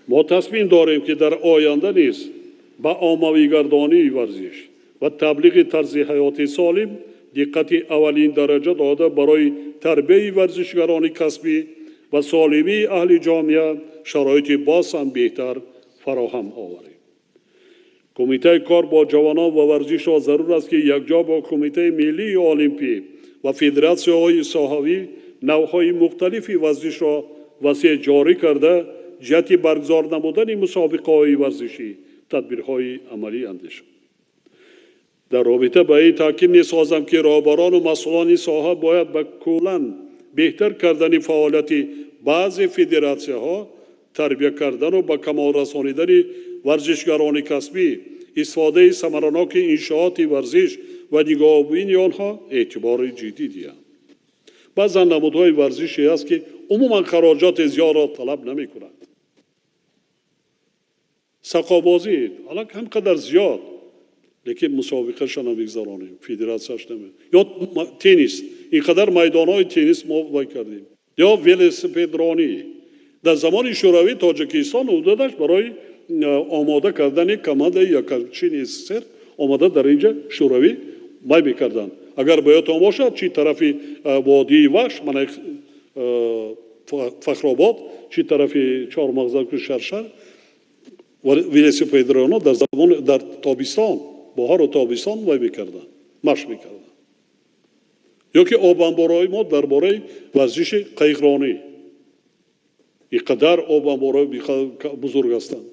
Мо тасмим дорем, ки дар оянда низ ба оммавигардонии варзиш ва таблиғи тарзи ҳаёти солим диққати аввалин дараҷа дода, барои тарбияи варзишгарони касбӣ ва солимии аҳли ҷомеа шароити боз ҳам беҳтар фароҳам оварем. Кумитаи кор бо ҷавонон ва варзишро зарур аст, ки якҷо бо Кумитаи миллии олимпӣ ва федератсияҳои соҳавӣ навъҳои мухталифи варзишро васеъ ҷорӣ карда, ҷиҳати баргузор намудани мусобиқаҳои варзишӣ тадбирҳои амалӣ андешад. Дар робита ба ин таъкид месозам, ки роҳбарону масъулони соҳа бояд ба куллан беҳтар кардани фаъолияти баъзе федератсияҳо, тарбия кардану ба камол расонидани варзишгарони касбӣ, истифодаи самараноки иншооти варзиш ва нигоҳубини онҳо эътибори ҷиддӣ диҳанд. Баъзан намудҳои варзише аст, ки умуман хароҷоти зиёдро талаб намекунад. Сақобозӣ аллак ҳам қадар зиёд, лекин мусобиқаша намегузаронем, федератсияш наме. Ё теннис, ин қадар майдонҳои теннис мо вай кардем. Ё велосипедронӣ. Дар замони Шӯравӣ Тоҷикистон ҳудудаш барои омода кардани командаи якчини СССР омада дар инҷа Шӯравӣ май мекарданд. Агар ба ёдтон бошад, чи тарафи водии Вахш, мана Фахробод, чи тарафи Чормағзаку Шаршар, велосипедронҳо дар замон, дар тобистон, баҳору тобистон вай мекарданд, машқ мекарданд. Ё ки обанборҳои мо дар бораи варзиши қайиқронӣ. Ин қадар обанборҳои бузург ҳастанд.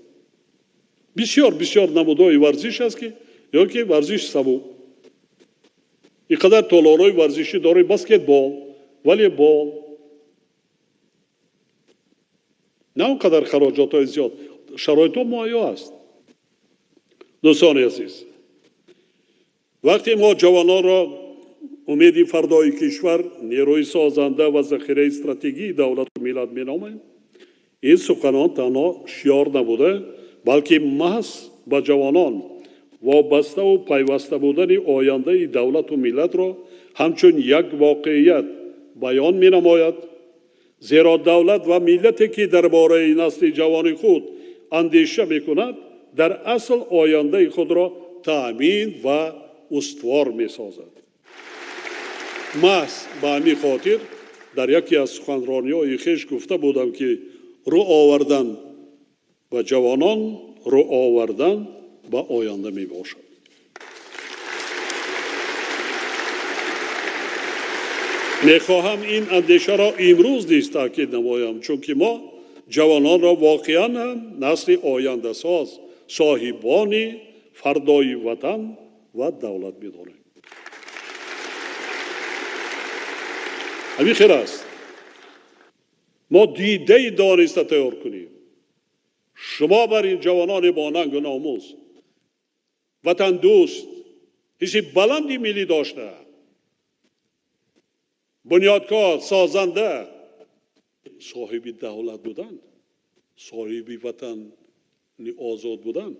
Бисёр, бисёр намудҳои варзиш аст, ки ё ки варзиш сабук. Ин қадар толорҳои варзишӣ дорем, баскетбол, волейбол. На он қадар хароҷотҳои зиёд. Шароитҳо муҳайё аст. Дӯстони азиз, вақте мо ҷавононро умеди фардои кишвар, нерӯи созанда ва захираи стратегии давлату миллат меномем, ин суханон танҳо шиор набуда, балки маҳз ба ҷавонон вобаставу пайваста будани ояндаи давлату миллатро ҳамчун як воқеият баён менамояд. Зеро давлат ва миллате, ки дар бораи насли ҷавони худ андеша мекунад, дар асл ояндаи худро таъмин ва устувор месозад. Маҳз ба ҳамин хотир дар яке аз суханрониҳои хеш гуфта будам, ки рӯ овардан ба ҷавонон, рӯ овардан ба оянда мебошад. Мехоҳам ин андешаро имрӯз низ таъкид намоям, чунки мо ҷавононро воқеан ҳам насли ояндасоз, соҳибони фардои ватан ва давлат медонем. Ҳамин хел аст. Мо дидаи дониста тайёр кунем. Шумо бар ин ҷавонони бо нангу номус, ватандӯст, ҳисси баланди миллӣ дошта, бунёдкор, созанда, соҳиби давлат будан, соҳиби ватани озод будан,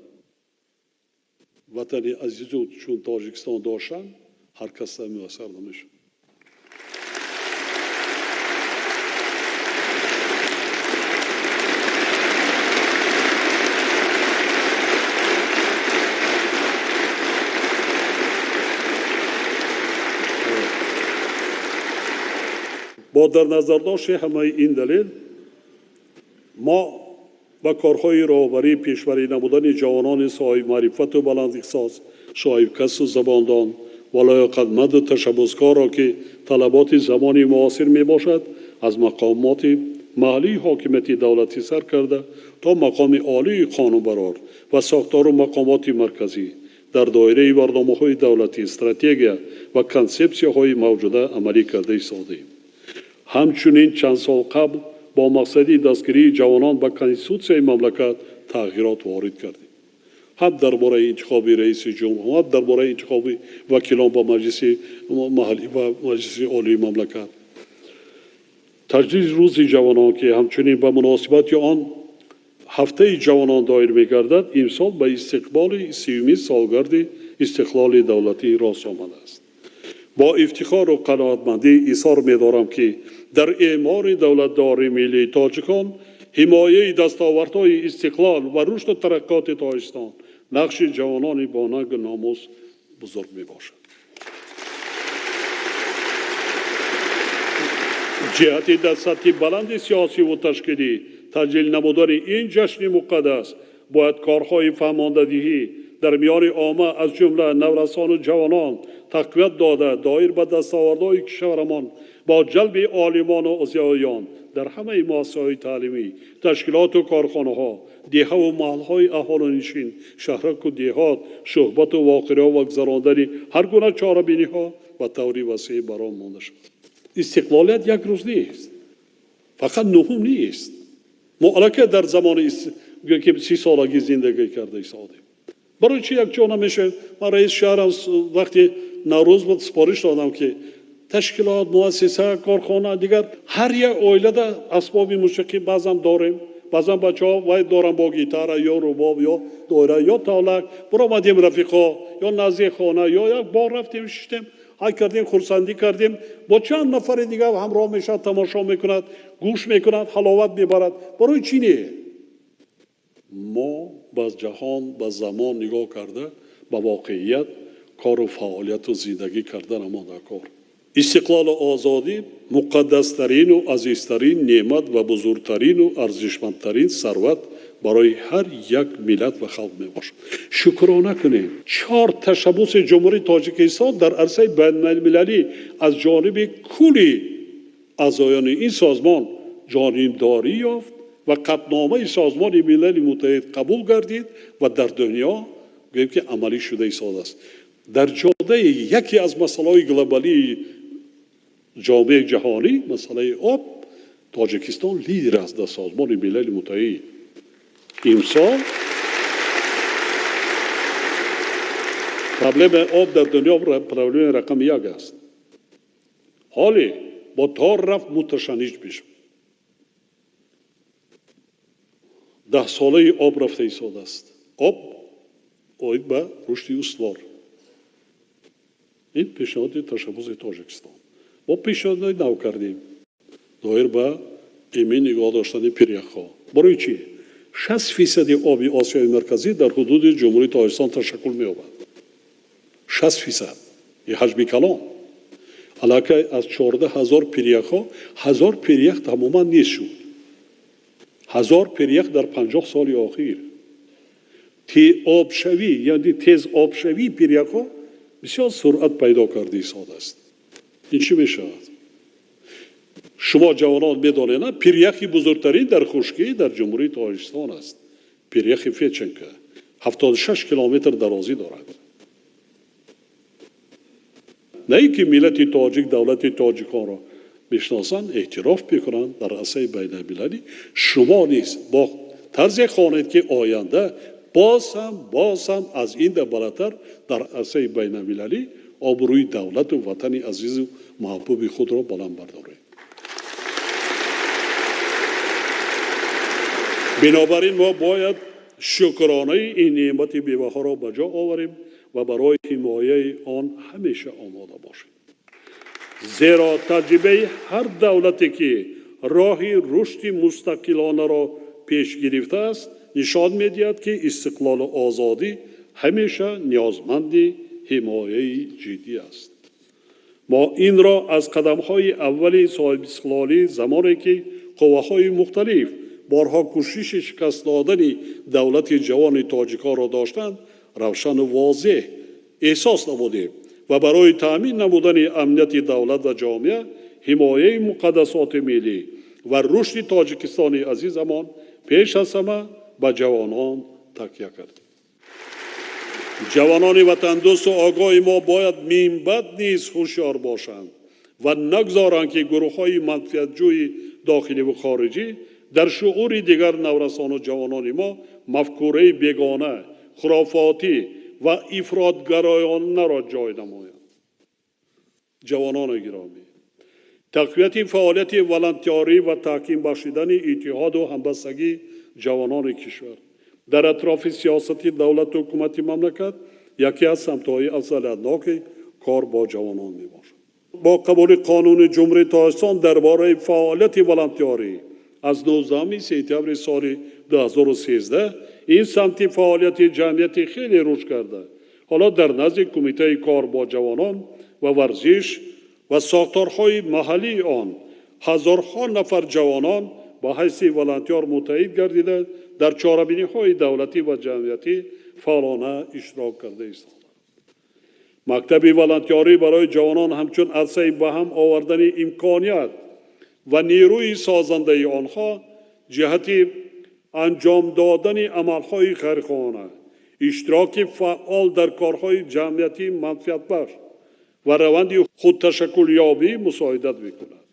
ватани азизу чун Тоҷикистон доштан, ҳар кас муяссар намешуд. Бо дар назардошти ҳамаи ин далел мо ба корҳои роҳбарии пешбарӣ намудани ҷавонони соҳибмаърифату баландихтисос, соҳибкасу забондон ва лоёқатманду ташаббускорро, ки талаботи замони муосир мебошад, аз мақомоти маҳаллии ҳокимияти давлатӣ сар карда то мақоми олии қонунбарор ва сохтору мақомоти марказӣ дар доираи барномаҳои давлатӣ, стратегия ва консепсияҳои мавҷуда амалӣ карда истодаем. Ҳамчунин чанд сол қабл бо мақсади дастгирии ҷавонон ба конститутсияи мамлакат тағйирот ворид кардем. Ҳам дар бораи интихоби раиси ҷумҳур, ҳам дар бораи интихоби вакилон ба маҷлиси маҳаллӣ ва маҷлиси олии мамлакат. Таҷдиди рӯзи ҷавонон, ки ҳамчунин ба муносибати он ҳафтаи ҷавонон доир мегардад, имсол ба истиқболи 30-умин солгарди истиқлоли давлатӣ рост омадааст. Бо ифтихору қаноатмандӣ изҳор медорам, ки дар эъмори давлатдории миллии тоҷикон, ҳимояи дастовардҳои истиқлол ва рушду тараққиёти Тоҷикистон нақши ҷавонони бо нангу номус бузург мебошад. Ҷиҳати дар сатҳи баланди сиёсиву ташкилӣ таҷлил намудани ин ҷашни муқаддас бояд корҳои фаҳмондадиҳӣ, Дар миёни омма, аз ҷумла наврасону ҷавонон, тақвият дода, доир ба дастовардҳои кишварамон бо ҷалби олимону зиёиён дар ҳамаи муассисаҳои таълимӣ, ташкилоту корхонаҳо, деҳаву маҳалҳои аҳолинишин, шаҳраку деҳот, суҳбату воқеаҳо ва гузарондани ҳар гуна чорабиниҳо ба таври васеъ ба роҳ монда шавад. Истиқлолият як рӯз нест, фақат нуҳум нест. Мо аллакай дар замони ки 30 солагӣ зиндагӣ карда истодем. Барои чи якҷо намешавем? Ман раиси шаҳрам, вақти Наврӯз буд, супориш додам, ки ташкилот, муассиса, корхона, дигар ҳар як оилада асбоби мусиқӣ баъзан дорем, баъзан бачаҳо вай дорам бо гитара ё рубоб ё доира ё тавлак. Биромадем, рафиқо, ё назди хона, ё як бор рафтем, шиштем, ҳай кардем, хурсандӣ кардем. Бо чанд нафари дигар ҳамроҳ мешавад, тамошо мекунад, гӯш мекунад, ҳаловат мебарад. Барои чӣ не? Мо ба ҷаҳон, ба замон нигоҳ карда, ба воқеият кору фаъолияту зиндагӣ кардан дар кор. Истиқлолу озодӣ муқаддастарину азизтарин неъмат ва бузургтарину арзишмандтарин сарват барои ҳар як миллат ва халқ мебошад. Шукрона кунем, чор ташаббуси Ҷумҳурии Тоҷикистон дар арсаи байналмилалӣ аз ҷониби кулли аъзоёни ин созмон ҷонибдорӣ ёфт ва қатъномаи Созмони Милали Муттаҳид қабул гардид ва дар дунё гӯем, ки амалӣ шуда истодааст. Дар ҷодаи яке аз масъалаҳои глобалии ҷомеаи ҷаҳонӣ, масъалаи об, Тоҷикистон лидер аст дар Созмони Милали Муттаҳид. Имсол проблемаи об дар дунё проблемаи рақами як аст. Ҳоле бо тор рафт муташанниҷ мешавад. Даҳсолаи об рафта истодааст. Об оид ба рушди устувор, ин пешниҳоди ташаббуси Тоҷикистон. Мо пешниҳодҳои нав кардем доир ба эмин нигоҳ доштани пиряхҳо. Барои чӣ? 60 фисади оби Осиёи Марказӣ дар ҳудуди Ҷумҳурии Тоҷикистон ташаккул меёбад. 60 фисад, ин ҳаҷми калон. Аллакай аз 14 000 пиряхҳо 1000 пирях тамоман нест шуд. 1000 пирях дар 50 соли охир. Обшавӣ, яъне тез обшавии пиряхҳо бисёр суръат пайдо карда истодааст. Ин чӣ мешавад? Шумо ҷавонон медонед, пиряхи бузургтарин дар хушкӣ дар Ҷумҳурии Тоҷикистон аст. Пиряхи Федченко 76 километр дарозӣ дорад. На ин ки миллати тоҷик, давлати тоҷиконро мешиносанд, эътироф мекунанд дар арсаи байналмилалӣ. Шумо низ бо тарзе хонед, ки оянда боз ҳам аз ин да баландтар дар арсаи байналмилалӣ обрӯи давлату ватани азизу маҳбуби худро баланд бардоред. Бинобар ин мо бояд шукронаи ин неъмати бебаҳоро ба ҷо оварем ва барои ҳимояи он ҳамеша омода бошем, зеро таҷрибаи ҳар давлате, ки роҳи рушди мустақилонаро пеш гирифтааст, нишон медиҳад, ки истиқлолу озодӣ ҳамеша ниёзманди ҳимояи ҷиддӣ аст. Мо инро аз қадамҳои аввали соҳибистиқлолӣ, замоне ки қувваҳои мухталиф борҳо кӯшиши шикаст додани давлати ҷавони тоҷиконро доштанд, равшану возеҳ эҳсос намудем ва барои таъмин намудани амнияти давлат ва ҷомеа, ҳимояи муқаддасоти миллӣ ва рушди Тоҷикистони азизамон пеш аз ҳама ба ҷавонон такя кардем. Ҷавонони ватандӯсту огоҳи мо бояд минбаъд низ ҳушёр бошанд ва нагузоранд, ки гурӯҳҳои манфиатҷӯи дохиливу хориҷӣ дар шуъури дигар наврасону ҷавонони мо мафкураи бегона, хурофотӣ ва ифротгароёнаро ҷой намоянд. Ҷавонони гиромӣ, тақвияти фаъолияти волонтёрӣ ва таҳким бахшидани иттиҳоду ҳамбастагии ҷавонони кишвар дар атрофи сиёсати давлату ҳукумати мамлакат яке аз самтҳои афзалиятноки кор бо ҷавонон мебошад. Бо қабули Қонуни Ҷумҳурии Тоҷикистон дар бораи фаъолияти волонтёрӣ аз 19 сентябри соли 2013 ин самти фаъолияти ҷамъиятӣ хеле рушд карда, ҳоло дар назди Кумитаи кор бо ҷавонон ва варзиш ва сохторҳои маҳаллии он ҳазорҳо нафар ҷавонон ба ҳайси волонтёр мутаъид гардида. дар чорабиниҳои давлатӣ ва ҷамъиятӣ фаъолона иштирок карда истоданд. Мактаби волонтёрӣ барои ҷавонон ҳамчун арсаи ба ҳам овардани имконият ва нерӯи созандаи онҳо ҷиҳати анҷом додани амалҳои хайрхоҳона, иштироки фаъол дар корҳои ҷамъиятӣ манфиатбахш ва раванди худташаккулёбӣ мусоидат мекунад.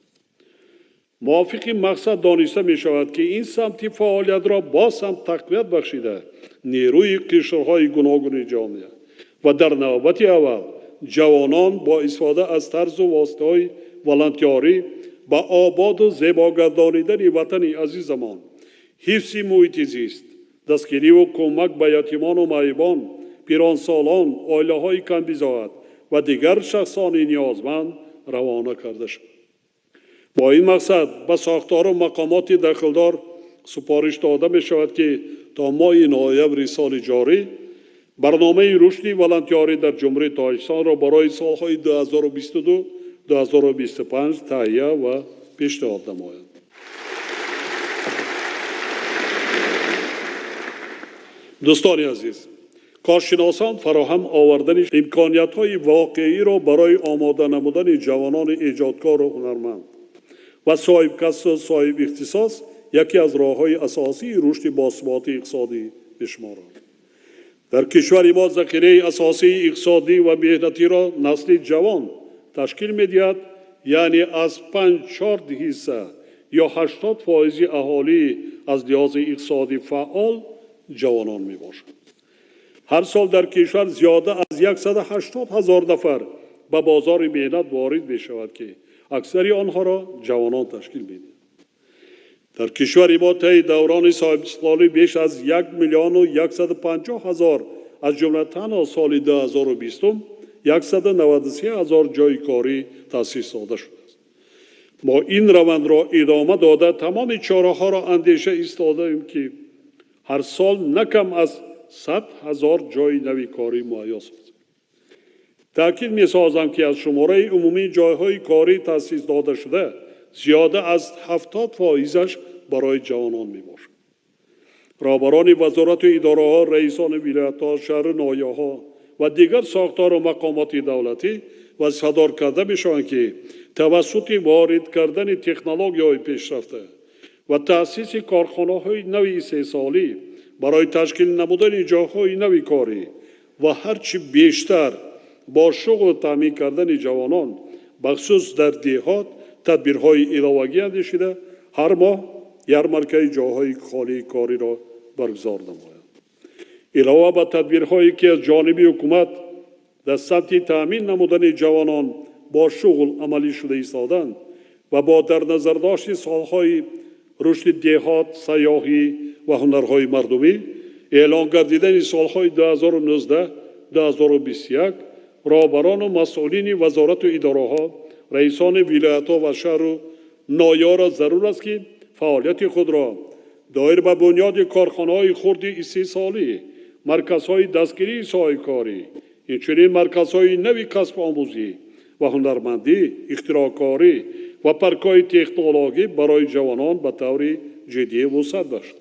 Мувофиқи мақсад дониста мешавад, ки ин самти фаъолиятро боз ҳам тақвият бахшида нерӯи қишрҳои гуногуни ҷомеа ва дар навбати аввал ҷавонон бо истифода аз тарзу воситаҳои волонтёрӣ ба ободу зебогардонидани ватани азизамон, ҳифзи муҳити зист, дастгириву кӯмак ба ятимону маъюбон, пиронсолон, оилаҳои камбизоат ва дигар шахсони ниёзманд равона карда шуд. Бо ин мақсад ба сохтору мақомоти дахлдор супориш дода мешавад, ки то моҳи ноябри соли ҷорӣ барномаи рушди волонтёрӣ дар Ҷумҳурии Тоҷикистонро барои солҳои 2022-2025 таҳия ва пешниҳод намоянд. Дӯстони азиз, коршиносон фароҳам овардани имкониятҳои воқеиро барои омода намудани ҷавонони эҷодкору ҳунарманд ва соҳибкасбу соҳибихтисос яке аз роҳҳои асосии рушди босуботи иқтисодӣ мешуморанд. Дар кишвари мо захираи асосии иқтисодӣ ва меҳнатиро насли ҷавон ташкил медиҳад, яъне аз 5-4 ҳисса ё 80% аҳолӣ аз лиҳози иқтисодӣ фаъол ҷавонон мебошанд. Ҳар сол дар кишвар зиёда аз 180 ҳазор нафар ба бозори меҳнат ворид мешавад, ки аксари онҳоро ҷавонон ташкил медиҳанд. Дар кишвари мо таи даврони соҳибистиқлолӣ беш аз 1 150 000, аз ҷумла танҳо соли 2020 193 ҳазор ҷойи корӣ таъсис дода шудааст. Мо ин равандро идома дода тамоми чораҳоро андеша истодаем, ки ҳар сол на кам аз 100 ҳазор ҷойи нави корӣ муҳайё созем. Таъкид месозам, ки аз шумораи умумии ҷойҳои корӣ таъсис додашуда зиёда аз 70%-аш барои ҷавонон мебошад. Роҳбарони вазорату идораҳо, раисони вилоятҳо, шаҳру ноҳияҳо ва дигар сохтору мақомоти давлатӣ вазифадор карда мешаванд, ки тавассути ворид кардани технологияҳои пешрафта ва таъсиси корхонаҳои нави истеҳсолӣ барои ташкил намудани ҷойҳои нави корӣ ва ҳарчи бештар бо шуғлу таъмин кардани ҷавонон, бахусус дар деҳот, тадбирҳои иловагӣ андешида ҳар моҳ ярмаркаи ҷойҳои холии кориро баргузор намоянд. Илова ба тадбирҳое, ки аз ҷониби ҳукумат дар самти таъмин намудани ҷавонон бо шуғл амалӣ шуда истоданд ва бо дар назардошти солҳои рушди деҳот, сайёҳӣ ва ҳунарҳои мардумӣ, эълон гардидани солҳои 2019-2021 роҳбарону масъулини вазорату идораҳо, раисони вилоятҳо ва шаҳру ноҳияҳоро зарур аст, ки фаъолияти худро доир ба бунёди корхонаҳои хурди истеҳсолӣ, марказҳои дастгирии соҳибкорӣ, инчунин марказҳои нави касбомӯзӣ ва ҳунармандӣ, ихтироъкорӣ ва паркҳои технологӣ барои ҷавонон ба таври ҷиддӣ вусъат бахшад.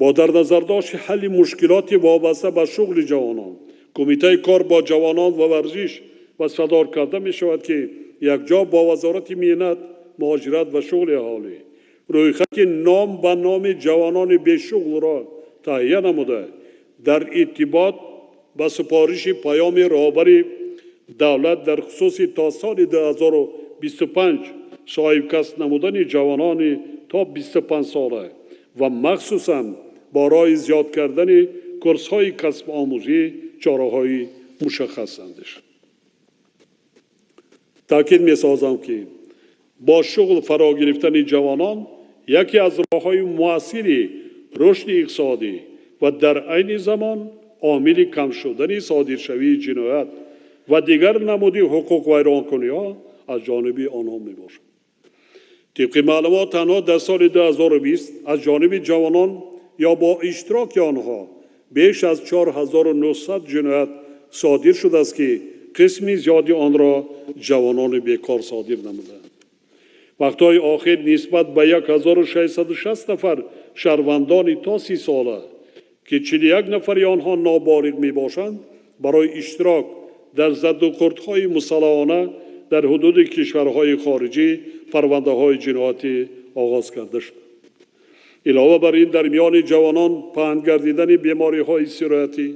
Бо дар назардошти ҳалли мушкилоти вобаста ба шуғли ҷавонон, Кумитаи кор бо ҷавонон ва варзиш вазифадор карда мешавад, ки якҷо бо Вазорати меҳнат, муҳоҷират ва шуғли аҳолӣ рӯйхати ном ба номи ҷавонони бешуғлро таҳия намуда, дар иртибот ба супориши паёми роҳбари давлат дар хусуси то соли 2025 соҳибкасб намудани ҷавонони то 25 сола ва махсусан бо роҳи зиёд кардани курсҳои касбомӯзӣ чораҳои мушаххас андешад. Таъкид месозам, ки бо шуғл фаро гирифтани ҷавонон яке аз роҳҳои муассири рушди иқтисодӣ ва дар айни замон омили кам шудани содиршавии ҷиноят ва дигар намуди ҳуқуқвайронкуниҳо аз ҷониби онҳо мебошад. Тибқи маълумот, танҳо дар соли 2020 аз ҷониби ҷавонон ё бо иштироки онҳо беш аз 4900 ҷиноят содир шудааст, ки қисми зиёди онро ҷавонони бекор содир намуданд. Вақтҳои охир нисбат ба 1660 нафар шаҳрвандони то 30 сола, ки 41 нафари онҳо ноболиғ мебошанд, барои иштирок дар задухӯрдҳои мусаллаҳона дар ҳудуди кишварҳои хориҷӣ парвандаҳои ҷиноятӣ оғоз карда шуд. Илова бар ин, дар миёни ҷавонон паҳн гардидани бемориҳои сироятӣ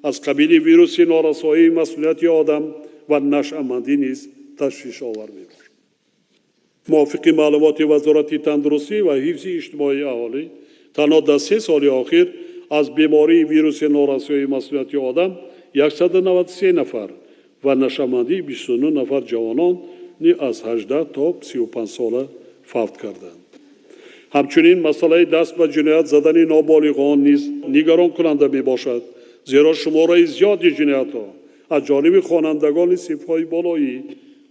аз қабили вируси норасоии масъулияти одам ва нашъамандӣ низ ташвишовар мебошад. Мувофиқи маълумоти Вазорати тандурустӣ ва ҳифзи иҷтимоии аҳолӣ, танҳо дар 3 соли охир аз бемории вируси норасоии масъулияти одам 193 нафар ва нашъамандӣ 29 нафар ҷавонони аз 18 то 35 сола фавт карданд. Ҳамчунин масъалаи даст ба ҷиноят задани ноболиғон низ нигаронкунанда мебошад, зеро шумораи зиёди ҷиноятҳо аз ҷониби хонандагони синфҳои болоӣ,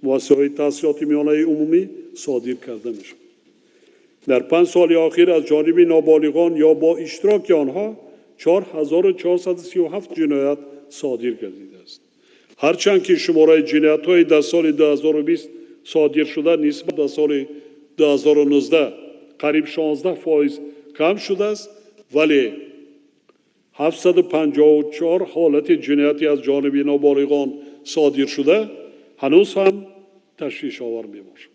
муассисаҳои таҳсилоти миёнаи умумӣ содир карда мешавад. Дар 5 соли охир аз ҷониби ноболиғон ё бо иштироки онҳо 4437 ҷиноят содир гардидааст. Ҳарчанд ки шумораи ҷиноятҳои дар соли 2020 содир шуда нисбат ба соли 2019 қариб 16% кам шудааст, вале 754 ҳолати ҷиноятӣ аз ҷониби ноболиғон содир шуда ҳанӯз ҳам ташвишовар мебошад.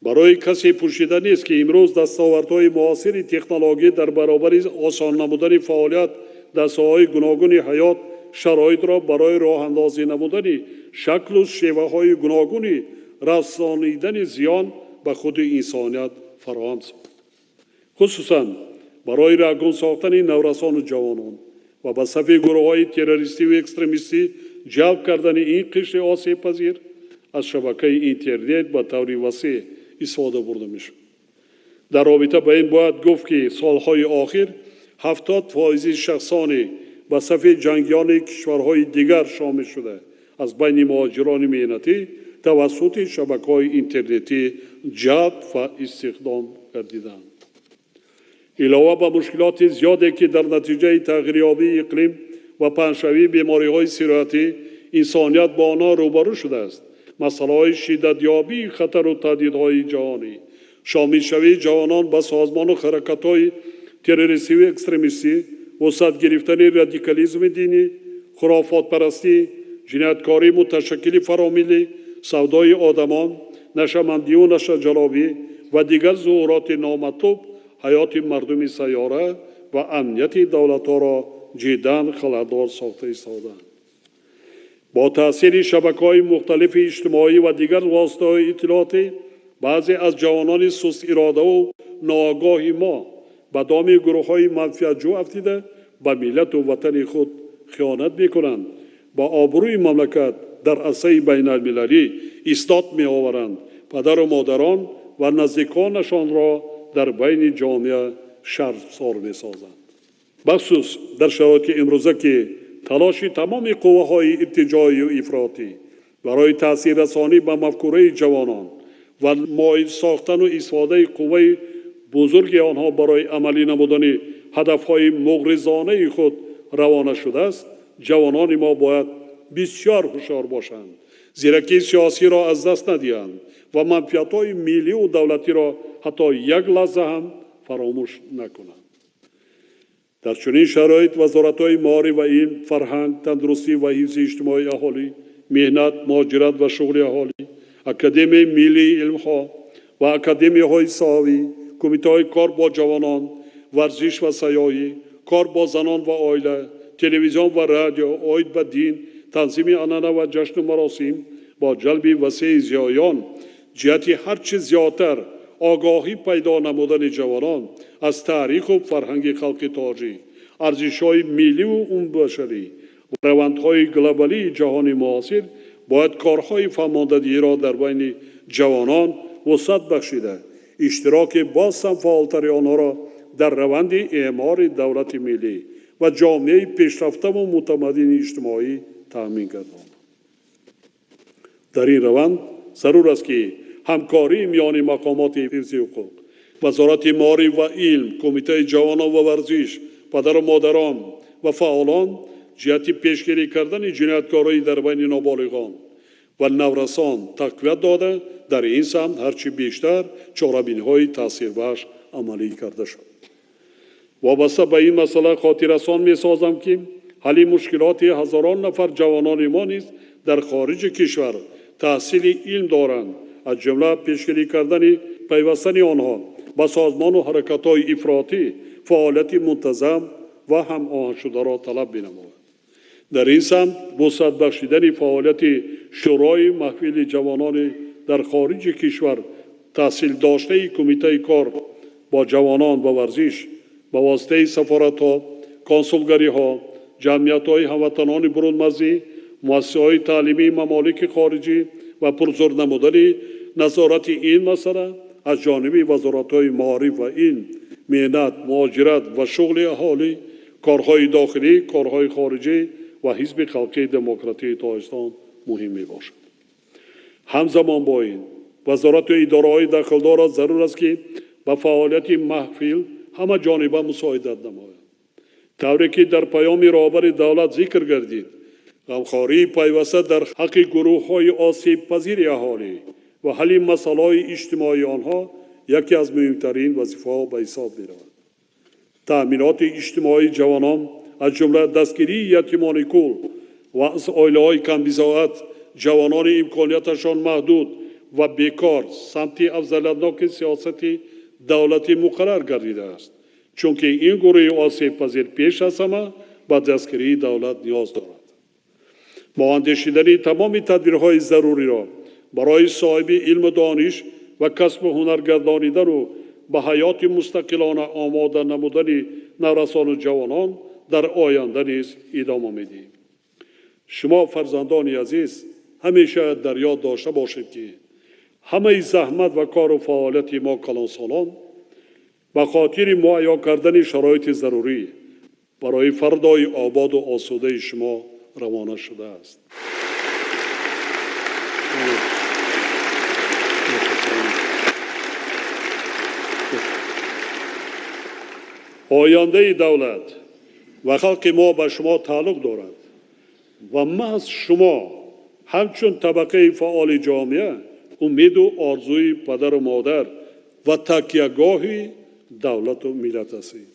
Барои касе пӯшида нест, ки имрӯз дастовардҳои муосири технология дар баробари осон намудани фаъолият дар соҳаҳои гуногуни ҳаёт шароитро барои роҳандозӣ намудани шаклу шеваҳои гуногуни расонидани зиён ба худи инсоният фароҳам сохт. Хусусан барои рағгун сохтани наврасону ҷавонон ва ба сафи гурӯҳҳои террористиву экстремистӣ ҷалб кардани ин қишри осебпазир аз шабакаи интернет ба таври васеъ истифода бурда мешавад. Дар робита ба ин бояд гуфт, ки солҳои охир 70% шахсоне ба сафи ҷангиёни кишварҳои дигар шомил шуда аз байни муҳоҷирони меҳнатӣ тавассути шабакаҳои интернетӣ ҷалб ва истихдом гардиданд. Илова ба мушкилоти зиёде, ки дар натиҷаи тағйирёбии иқлим ва паҳншавии бемориҳои сироятӣ инсоният бо онҳо рӯбарӯ шудааст, масъалаҳои шиддатёбии хатару таҳдидҳои ҷаҳонӣ, шомилшавии ҷавонон ба созмону ҳаракатҳои террористиву экстремистӣ, вусъат гирифтани радикализми динӣ, хурофотпарастӣ, ҷинояткории муташаккили фаромиллӣ, савдои одамон, нашъамандию нашъаҷалобӣ ва дигар зуҳуроти номатлуб ҳаёти мардуми сайёра ва амнияти давлатҳоро ҷиддан халалдор сохта истодаанд. Бо таъсири шабакаҳои мухталифи иҷтимоӣ ва дигар воситаҳои иттилоотӣ баъзе аз ҷавонони сустиродаву ноогоҳи мо ба доми гурӯҳҳои манфиатҷӯ афтида ба миллату ватани худ хиёнат мекунанд, ба обрӯи мамлакат дар арсаи байналмилалӣ ислот меоваранд, падару модарон ва наздиконашонро дар байни ҷомеа шармсор месозанд. Бахусус дар шароити имрӯза, ки талоши тамоми қувваҳои иртиҷоию ифротӣ барои таъсиррасонӣ ба мафкураи ҷавонон ва моил сохтану истифодаи қувваи бузурги онҳо барои амалӣ намудани ҳадафҳои муғризонаи худ равона шудааст, ҷавонони мо бояд бисёр ҳушёр бошанд, зиракии сиёсиро аз даст надиҳанд ва манфиатҳои миллию давлатиро ҳатто як лаҳза ҳам фаромӯш накунанд. Дар чунин шароит вазоратҳои маориф ва илм, фарҳанг, тандурустӣ ва ҳифзи иҷтимоии аҳолӣ, меҳнат, муҳоҷират ва шуғли аҳолӣ, Академияи миллии илмҳо ва академияҳои соҳавӣ, кумитаҳои кор бо ҷавонон, варзиш ва сайёҳӣ, кор бо занон ва оила, телевизион ва радио, оид ба дин, танзими анъана ва ҷашну маросим бо ҷалби васеи зиёён ҷиҳати ҳарчи зиёдтар огоҳӣ пайдо намудани ҷавонон аз таъриху фарҳанги халқи тоҷик, арзишҳои милливу умумбашарӣ ва равандҳои глобалии ҷаҳони муосир бояд корҳои фаҳмондадиҳиро дар байни ҷавонон вусъат бахшида, иштироки боз ҳам фаъолтари онҳоро дар раванди эъмори давлати миллӣ ва ҷомеаи пешрафтаву мутамаддини иҷтимоӣ таъмин гардонанд. Дар ин раванд зарур аст, ки ҳамкории миёни мақомоти ҳифзи ҳуқуқ, Вазорати маориф ва илм, Кумитаи ҷавонон ва варзиш, падару модарон ва фаъолон ҷиҳати пешгирӣ кардани ҷинояткорӣ дар байни ноболиғон ва наврасон тақвият дода, дар ин самт ҳарчи бештар чорабиниҳои таъсирбахш амалӣ карда шуд. Вобаста ба ин масъала хотиррасон месозам, ки ҳалли мушкилоти ҳазорон нафар ҷавонони мо низ дар хориҷи кишвар таҳсили илм доранд, аз ҷумла пешгирӣ кардани пайвастани онҳо ба созмону ҳаракатҳои ифротӣ фаъолияти мунтазам ва ҳамоҳангшударо талаб менамояд. Дар ин самт вусъат бахшидани фаъолияти Шӯрои маҳфили ҷавонони дар хориҷи кишвар таҳсил доштаи Кумитаи кор бо ҷавонон ва варзиш ба воситаи сафоратҳо, консулгариҳо, ҷамъиятҳои ҳамватанони бурунмарзӣ, муассисаҳои таълимии мамолики хориҷӣ ва пурзур намудани назорати ин масъала аз ҷониби вазоратҳои маориф ва илм, меҳнат, муҳоҷират ва шуғли аҳолӣ, корҳои дохилӣ, корҳои хориҷӣ ва Ҳизби халқии демократии Тоҷикистон муҳим мебошад. Ҳамзамон бо ин, вазорату идораҳои дахлдорро зарур аст, ки ба фаъолияти маҳфил ҳама ҷониба мусоидат намоянд. Тавре ки дар паёми роҳбари давлат зикр гардид, ғамхории пайваста дар ҳаққи гурӯҳҳои осебпазири аҳолӣ ва ҳалли масъалаҳои иҷтимоии онҳо яке аз муҳимтарин вазифаҳо ба ҳисоб меравад. Таъминоти иҷтимоии ҷавонон, аз ҷумла дастгирии ятимони кул ва аз оилаҳои камбизоат, ҷавонони имконияташон маҳдуд ва бекор самти афзалиятноки сиёсати давлатӣ муқаррар гардидааст, чунки ин гурӯҳи осебпазир пеш аз ҳама ба дастгирии давлат ниёз дорад. Бо андешидани тамоми тадбирҳои заруриро барои соҳиби илму дониш ва касбу ҳунар гардонидану ба ҳаёти мустақилона омода намудани наврасону ҷавонон дар оянда низ идома медиҳем. Шумо, фарзандони азиз, ҳамеша дар ёд дошта бошед, ки ҳамаи заҳмат ва кору фаъолияти мо калонсолон ба хотири муҳайё кардани шароити зарурӣ барои фардои ободу осудаи шумо равона шудааст. Ояндаи давлат ва халқи мо ба шумо тааллуқ дорад ва маҳз шумо ҳамчун табақаи фаъоли ҷомеа умеду орзуи падару модар ва такягоҳи давлату миллат ҳастед.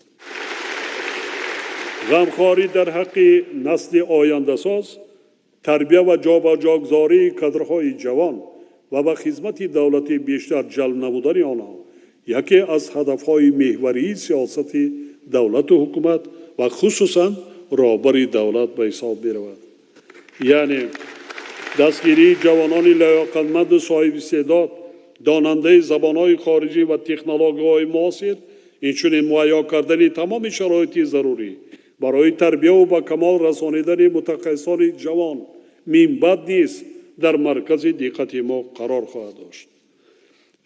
Ғамхорӣ дар ҳаққи насли ояндасоз, тарбия ва ҷобаҷогузории кадрҳои ҷавон ва ба хизмати давлатӣ бештар ҷалб намудани онҳо яке аз ҳадафҳои меҳварии сиёсати давлату ҳукумат ва хусусан роҳбари давлат ба ҳисоб меравад. Яъне дастгирии ҷавонони лаёқатманду соҳиби истеъдод, донандаи забонҳои хориҷӣ ва технологияҳои муосир, инчунин муҳайё кардани тамоми шароити зарурӣ барои тарбияву ба камол расонидани мутахассисони ҷавон минбаъд низ дар маркази диққати мо қарор хоҳад дошт.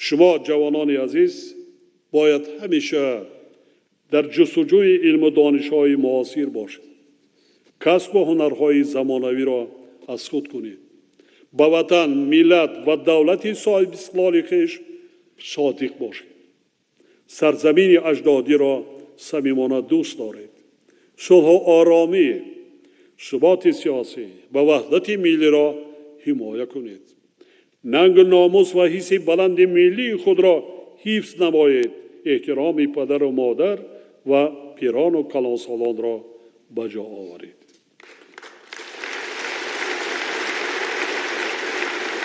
Шумо, ҷавонони азиз, бояд ҳамеша дар ҷустуҷӯи илму донишҳои муосир бошед, касбу ҳунарҳои замонавиро аз худ кунед, ба ватан, миллат ва давлати соҳибистиқлоли хеш содиқ бошед, сарзамини аҷдодиро самимона дӯст доред, сулҳу оромӣ, суботи сиёсӣ ва ваҳдати миллиро ҳимоя кунед, нангу номус ва ҳисси баланди миллии худро ҳифз намоед, эҳтироми падару модар ва пирону калонсолонро ба ҷо оваред.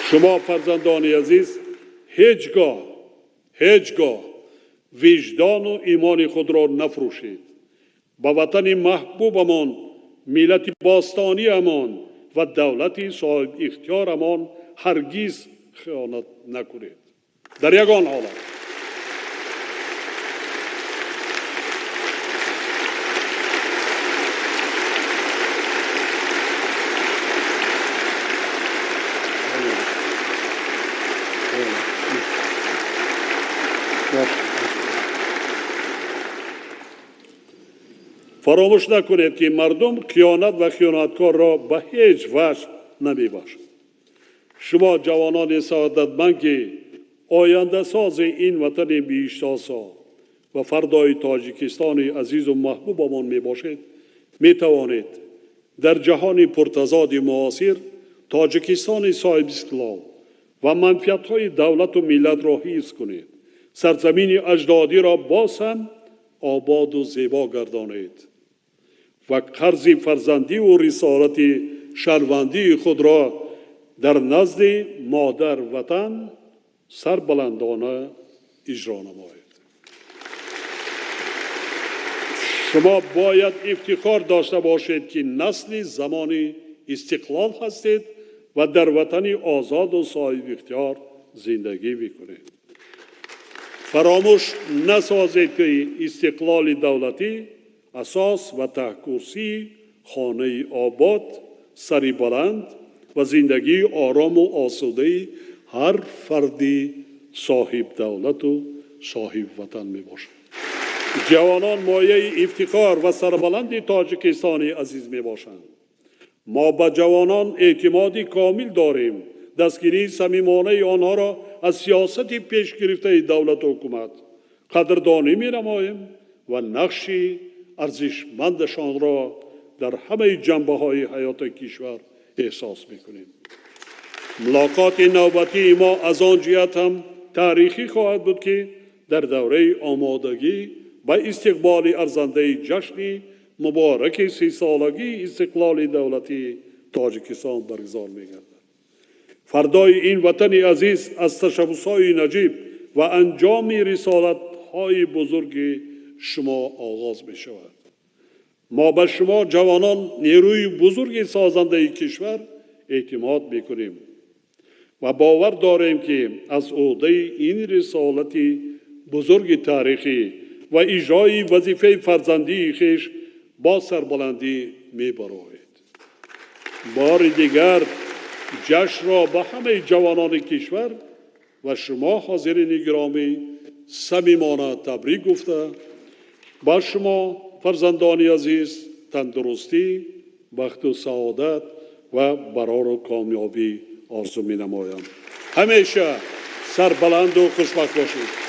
Шумо, фарзандони азиз, ҳеҷ гоҳ виҷдону имони худро нафурӯшед. Ба ватани маҳбубамон, миллати бостониамон ва давлати соҳибихтиёрамон ҳаргиз хиёнат накунед. Дар ягон ҳолат. Фаромӯш накунед, ки мардум хиёнат ва хиёнаткорро ба ҳеҷ ваҷҳ намебахшад. Шумо, ҷавонони саодатманд, ки ояндасози ин ватани биҳиштосо ва фардои Тоҷикистони азизу маҳбубамон мебошед, метавонед дар ҷаҳони пуртазоди муосир Тоҷикистони соҳибистиқлол ва манфиатҳои давлату миллатро ҳифз кунед, сарзамини аҷдодиро боз ҳам ободу зебо гардонед ва қарзи фарзандиву рисолати шаҳрвандии худро дар назди модар ватан сарбаландона иҷро намоед. Шумо бояд ифтихор дошта бошед, ки насли замони истиқлол ҳастед ва дар ватани озоду соҳибихтиёр зиндагӣ мекунед. Фаромӯш насозед, ки истиқлоли давлатӣ асос ва таҳкурсии хонаи обод, сари баланд ва зиндагии орому осудаи ҳар фарди соҳибдавлату соҳибватан мебошад. Ҷавонон мояи ифтихор ва сарбаланди Тоҷикистони азиз мебошанд. Мо ба ҷавонон эътимоди комил дорем. Дастгирии самимонаи онҳоро аз сиёсати пешгирифтаи давлату ҳукумат қадрдонӣ менамоем ва нақши арзишмандашонро дар ҳамаи ҷанбаҳои ҳаёти кишвар эҳсос мекунем. Мулоқоти навбатии мо аз он ҷиҳат ҳам таърихӣ хоҳад буд, ки дар давраи омодагӣ ба истиқболи арзандаи ҷашни мубораки 30-солагии истиқлоли давлатии Тоҷикистон баргузор мегардад. Фардои ин ватани азиз аз ташаббусҳои наҷиб ва анҷоми рисолатҳои бузурги шумо оғоз мешавад. Мо ба шумо ҷавонон, нерӯи бузурги созандаи кишвар, эътимод мекунем ва бовар дорем, ки аз ӯҳдаи ин рисолати бузурги таърихӣ ва иҷрои вазифаи фарзандии хеш бо сарбаландӣ мебароед. Бори дигар ҷашнро ба ҳамаи ҷавонони кишвар ва шумо ҳозирини гиромӣ самимона табрик гуфта, ба шумо фарзандони азиз тандурустӣ, бахту саодат ва барору комёбӣ орзу менамоям. Ҳамеша сарбаланду хушбахт бошед.